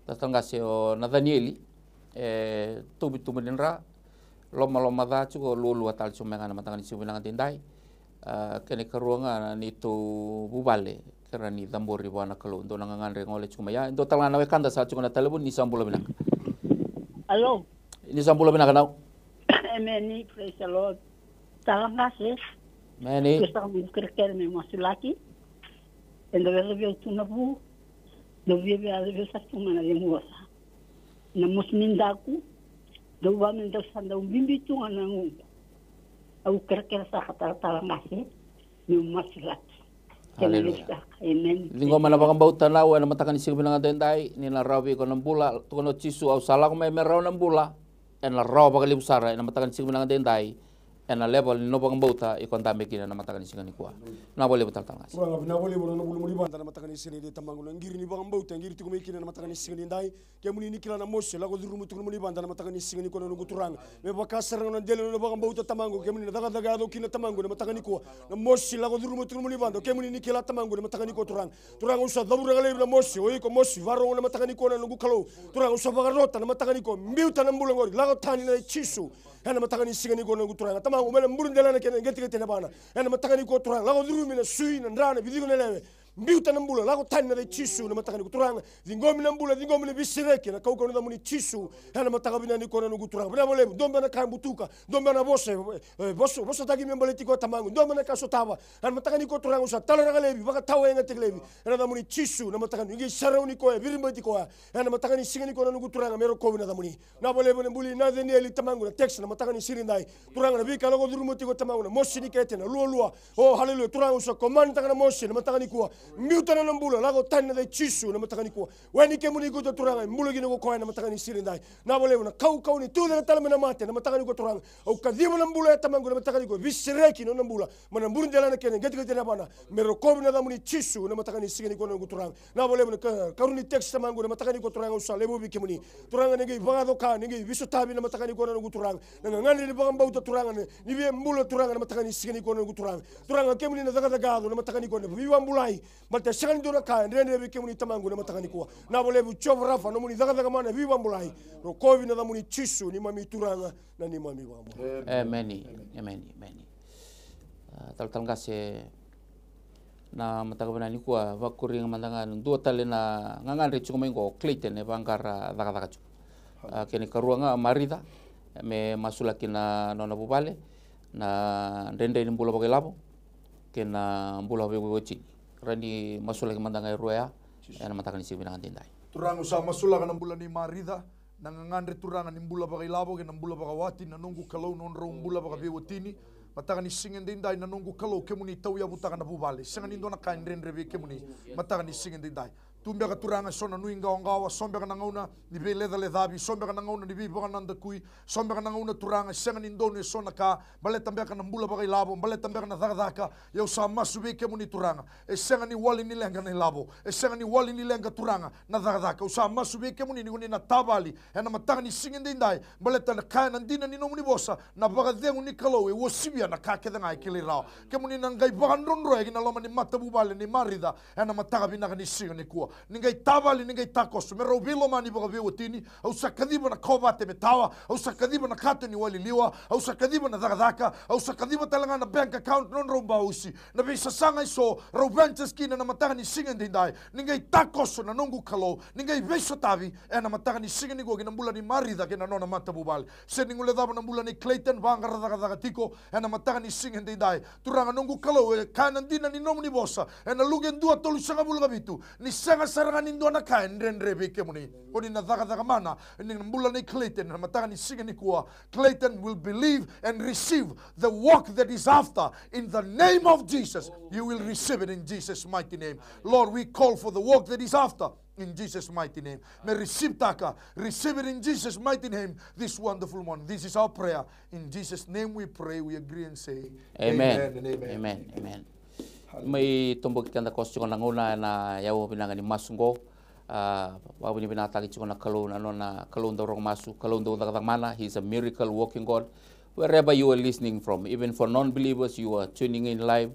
Talatala qase, o Nacanieli, e tauvi tubu ni dra, lomaloma ca tiko, lualua tale tiko mai ga na mataka ni siga vinaka daidai. A, kena ikarua ga na neitou vuvale, kerea ni cabori vua na Kalou. Dua na gagadre gole tiko mai ya, dua tale ga na wekada sa tiko na talevoni, ni sa bula vinaka. Alo. Ni sa bula vinaka nau. Emeni, praise the Lord. Talatala qase. Emeni. Au sa mai kerekere me masulaki. Eda veveu tu na vu. Dau via via via sa tu mai na via muasa. Na mosi ni daku. Dau va me dau sa dau bibi tu ga na gugu. Au kerekere saka, talatala qase, meu masulaki. Kena levu saka. Emeni. Ciqoma na vakabauta nau ena mataka ni siga vinaka daidai, ni na rawa vei iko na bula. Tukuna o Jisu, au sa lako mai me rawa na bula. Ena rawa vakalevu sara ena mataka ni siga vinaka daidai. Ena level ni nomu vakabauta iko dabe kina na mataka ni siga nikua. Vinaka vakalevu, talatala qase. Turaga, vinaka vakalevu na nona bula mai Vada na mataka ni siga nikua, tamaqu, na qiri ni vakabauta e qiri tiko mai kina na mataka ni siga nikua. Kemuni ni kila na mosi, lako curuma tiko mai Vada na mataka ni siga nikua na noqu Turaga. Me vaka sara ga na dela ni nona vakabauta, tamaqu, kemuni na cakacaka yaco kina, tamaqu, na mataka nikua. Na mosi, lako curuma tiko mai Vada, kemuni ni kila, tamaqu, na mataka nikua, Turaga. Turaga, au sa cauraka laivi na mosi, o iko mosi, vakarorogo na mataka nikua na noqu Kalou. Turaga, au sa vakarota na mataka nikua, biuta na bula oqori, lako tani na Jisu. Ena mataka ni siga nikua na noqu Turaga. Tamaqu, mai na bula dela na kena qeteqete na vana. Ena mataka nikua, Turaga, lako curumi na sui, na dra, na viciko, na lewe. Biuta na bula, lako tani ena yaca i Jisu na mataka nikua Turaga. Ciqomi na bula, ciqomi na veisereki ena kaukauwa ni yacamuni Jisu. Ena mataka vinaka nikua na noqu Turaga. Vinaka vakalevu, dua beka na ka e butuka, dua beka na vosa, e, e, vosa, vosataki me baleti koya Tamaqu. Dua beka na ka sotava. Ena mataka nikua Turaga au sa talaraka laivi, vakatawa yaga teki laivi. Ena yacamuni Jisu na mataka ni, qai sarauni koya, viribati koya. Ena mataka ni siga nikua na noqu Turaga me rokovi na yacamuni. Vinaka vakalevu na bula i Nacanieli Tamaqu na text na mataka ni siga nidai. Turaga na veika lako curuma tiko Tamaqu na mosi ni kete na lualua. O haleluya Turaga au sa commandtaka na mosi na mataka nikua. Biuta na nona bula lako tani ena yaca i Jisu na mataka nikua. Wai ni kemuni koto Turaga e bula kina ko koya na mataka ni siga nidai. Vinaka vakalevu na kaukauwa ni tucake tale mai na mate na mataka nikua Turaga. Au kaciva na bula ya Tamaqu na mataka nikua. Veisereki na nona bula. Mai na bure dela na kena qeteqete na yavana. Me rokovi na yacamuni Jisu na mataka ni siga nikua na noqu Turaga. Vinaka vakalevu na ka, karua ni text Tamaqu na mataka nikua Turaga au sa laiva vei kemuni. Turaga ni qai vakacoka, ni qai veisotavi na mataka nikua na noqu Turaga. Na gagadre ni vakabauta Turaga ni, ni via bula Turaga na mataka ni siga nikua na noqu Turaga. Turaga kemuni na cakacaka yaco na mataka nikua na veivakabulai. Baleta e sega ni dua na ka e dredre vei kemuni Tamaqu na mataka nikua. Vinaka vakalevu Jiova Rafa nomuni cakacaka mana e veivakabulai. Rokovi na yacamuni Jisu neimami Turaga na neimami Vakabula. Emeni. Emeni. Emeni. A, talatala qase, na mataka vinaka nikua, vakuri ga mada ga na dua tale na gagadre tiko mai qo, o Clayton e vaqara cakacaka tiko. A, kena ikarua ga Marica, me masulaki na nona vuvale, na dredre ni bula vakailavo kei na bula veiwatini. Rawa ni masulaki mada ga e rua ya ena mataka ni siga vinaka daidai. Turaga au sa masulaka na bula nei Marica, na gagadre Turaga ni bula vakailavo kei na bula vakawati, na noqu Kalou nodrau bula vakaveiwatini. Mataka ni siga daidai na noqu Kalou kemuni tauyavutaka na vuvale. Sega ni dua na ka e dredre vei kemuni. Mataka ni siga daidai. Tu beka Turaga eso na nuiqawaqawa, so beka na gauna ni veilecalecavi, so beka na gauna ni veivakanadakui, so beka na gauna Turaga e sega ni donu eso na ka, baleta beka na bula vakailavo, baleta beka na cakacaka. Ia au sa masu vei kemuni Turaga. E sega ni wali ni leqa na ilavo. E sega ni wali ni leqa Turaga na cakacaka. Au sa masu vei kemuni ni ko ni na tavali ena mataka ni siga daidai. Baleta na ka ena dina ni nomuni vosa, na vakacegu ni Kalou e uasivia na ka kece ga e kilai rawa. Kemuni na qai vakadrodroya ki na loma ni matavuvale nei Marica ena mataka vinaka ni siga nikua. Ni qai tavali, ni qai takoso me rau veilomani vakaveiwatini. Au sa kaciva na kovate me tawa. Au sa kaciva na kato ni wai liliwa. Au sa kaciva na cakacaka. Au sa kaciva tale ga na bank account nodrau bausi. Na veisasaga eso rau ventures kina na mataka ni siga daidai. Ni qai takoso na noqu Kalou. Ni qai veisotavi ena mataka ni siga nikua ki na bula ni Marica kei na nona matavuvale. Se ni guilecava na bula nei Clayton, vaqara cakacaka tiko ena mataka ni siga daidai. Turaga noqu Kalou, e kaya na dina ni nomuni vosa ena Luke dua tolusagavulu ka vitu, ni sega sara ga ni dua na ka e dredre vei kemuni. Ko ni na cakacaka mana ni na bula nei Clayton ena mataka ni siga nikua. Clayton will believe and receive the work that is after in the name of Jesus. You will receive it in Jesus' mighty name. Lord, we call for the work that is after in Jesus' mighty name. Me receive taka, receive it in Jesus' mighty name this wonderful morning. This is our prayer. In Jesus' name we pray, we agree and say, Amen. Amen and amen. Amen. Amen. Mai toboki keda koso tiko na gauna ena yau vinaka ni masu qo. A, vakavinavinakataki tiko na Kalou na nona Kalou dau rogo masu, Kalou dau cakacaka mana. He's a miracle working God. Wherever you are listening from, even for non-believers, you are tuning in live,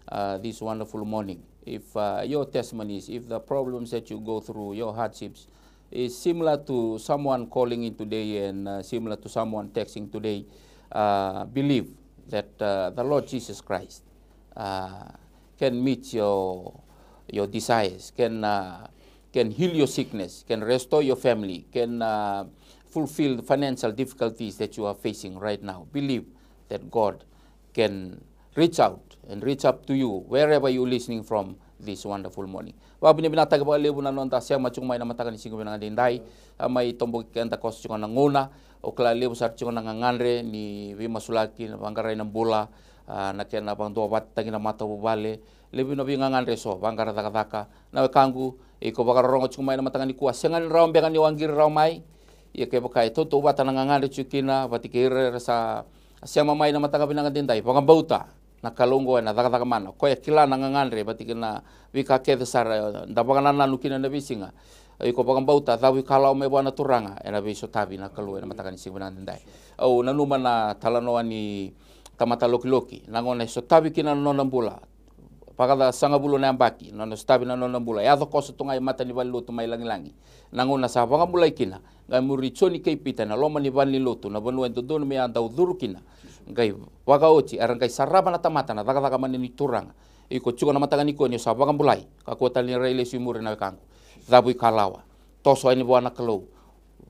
uh, this wonderful morning. If, uh, your testimonies, if the problems that you go through, your hardships, is similar to someone calling in today and, uh, similar to someone texting today, uh, believe that, uh, the Lord Jesus Christ, uh, can meet your, your desires, can, uh, can heal your sickness, can restore your family, can, uh, fulfill the financial difficulties that you are facing right now. Believe that God can reach out and reach up to you wherever you're listening from this wonderful morning. Vakavinavinakataki vakalevu na noda sema tiko mai na mataka ni siga vinaka daidai. A, mai toboki keda koso tiko na gauna. O kila levu sara tiko na gagadre ni veimasulaki, na vaqarai na bula, a, na kena vakaduavatataki na matavuvale. Levu na veigagadre eso, vaqara cakacaka. Na wekaqu, iko vakarorogo tiko mai na mataka nikua, sega ni rawa beka ni o a qiri rawa mai. Ia kevaka e tautauvata na gagadre tiko kina vata kei ira era sa sema mai na mataka vinaka daidai, vakabauta na Kalou oqo ena cakacaka mana. Koya e kila na gagadre vata kei na veika kece sara eda vakanananu kina ena veisiga. Iko vakabauta, cavuikalawa mai vua na Turaga, ena veisotavi na Kalou ena mataka ni siga vinaka daidai. Au nanuma na talanoa ni tamata lokiloki, na gauna e sotavi kina na nona bula, vakacasagavulu na yabaki na nona sotavi na nona bula, yaco koso tu ga i mata ni valenilotu mai lagilagi. Na gauna sa vakabulai kina, qai muri Joni kei Pita ena loma ni valenilotu, na vanua e dodonu me a dau curu kina. Qai vakaoti era qai sarava na tamata na cakacaka mana ni Turaga. Iko tiko na mataka nikua ni o sa vakabulai, kakua tale ni rai lesu i muri na wekaqu. Cavu i kalawa, toso yani vua na Kalou.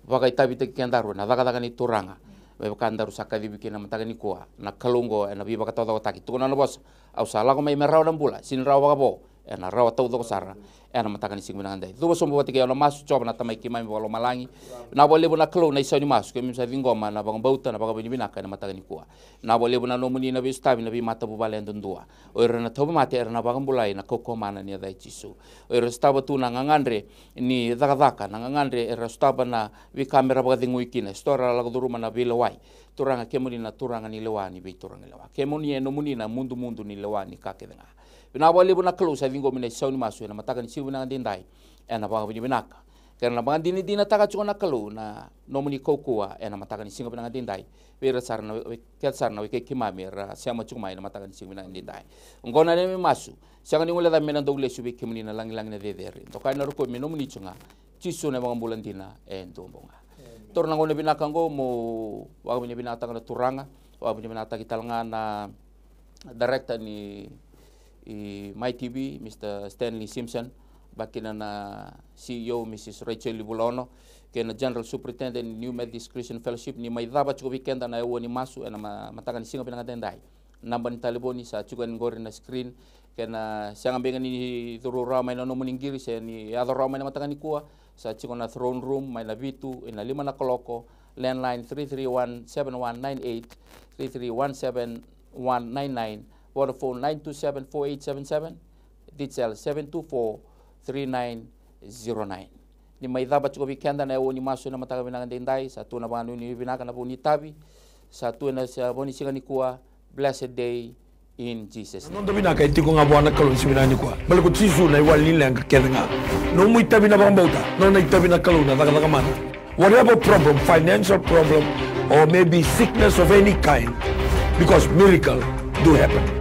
Vakaitavitaki kedaru ena cakacaka ni Turaga. Me vaka daru sa kacivi kina na mataka nikua, na Kalou oqo ena veivakataucokotaki. Tukuna na vosa, au sa lako mai me rawa na bula, sega ni rawa vakavo, ena rawa taucoko sara. Ena mataka ni siga vinaka dai, cuva sobu vata kei au na masu. Jiova na Tamai keimami vakalomalagi, vinaka vakalevu na Kalou na isau ni masu, keimami sa ciqoma na vakabauta, na vakavinavinaka ena mataka nikua. Vinaka vakalevu na nomuni na veisotavi na veimatavuvale yadudua. O ira na tauvimate era na vakabulai ena kaukauwa mana ni yaca i Jisu. O ira sotava tu na gagadre ni cakacaka, na gagadre era sotava na veika mera vakacegui kina, e sotava era lako curuma na veilewai. Turaga, kemuni na Turaga ni lewa ni veituraga lewa. Kemuni e nomuni na mudumudu ni lewa ni ka kece ga. Vinaka vakalevu na Kalou sa ciqomi na isau ni masu ena mataka ni siga vinaka daidai. Ena vakavinavinaka, kei na vakadinadinataka tiko na Kalou na nomuni kaukauwa ena mataka ni siga vinaka daidai. Vei ira sara na wei-, kece sara na wekai keimami era sema tiko mai ena mataka ni siga vinaka daidai. Oqo na neimami masu. Sega ni guilecavi me na dau lesu vei kemuni na lagilagi na cecere. Dokai na rokovi me nomuni tiko ga. Jisu na iVakabula dina e dua bau ga. Taura na gauna vinaka oqo meu vakavinavinakataka na Turaga, vakavinavinakataki tale ga na director ni i Mai T V, Mister Stanley Simpson, vakakina na C E O, Missus Rachel Livulaono, kei na General Superintendent ni New Methodist Christian Fellowship, ni mai cava tiko vei keda na aua ni masu ena ma-, mataka ni siga vinaka daidai. Naba ni talevoni sa tiko yani qori na screen. Kena sega beka ni curu rawa mai na nomuni qiri se ni yaco rawa mai na mataka nikua, sa tiko na throne room mai na vitu ina lima na kaloko, landline three three one seven one nine eight, three three one seven one nine nine, Vodafone nine two seven four eight seven seven, Digicel seven two four three nine zero nine. Ni mai cava tiko vei keda na aua ni masu ena mataka vinaka daidai, sa tu na vakanuinui vinaka na vou ni tavi, sa tu ena sa vou ni siga nikua. Blessed day in Jesus' name. Na noda vinaka e tiko ga vua na Kalou ni siga vinaka nikua. Baleta ko Jisu na iwali ni leqa kece ga. Nomu itavi na vakabauta, nona itavi na Kalou na cakacaka mana. Whatever problem, financial problem, or maybe sickness of any kind, because miracle do happen.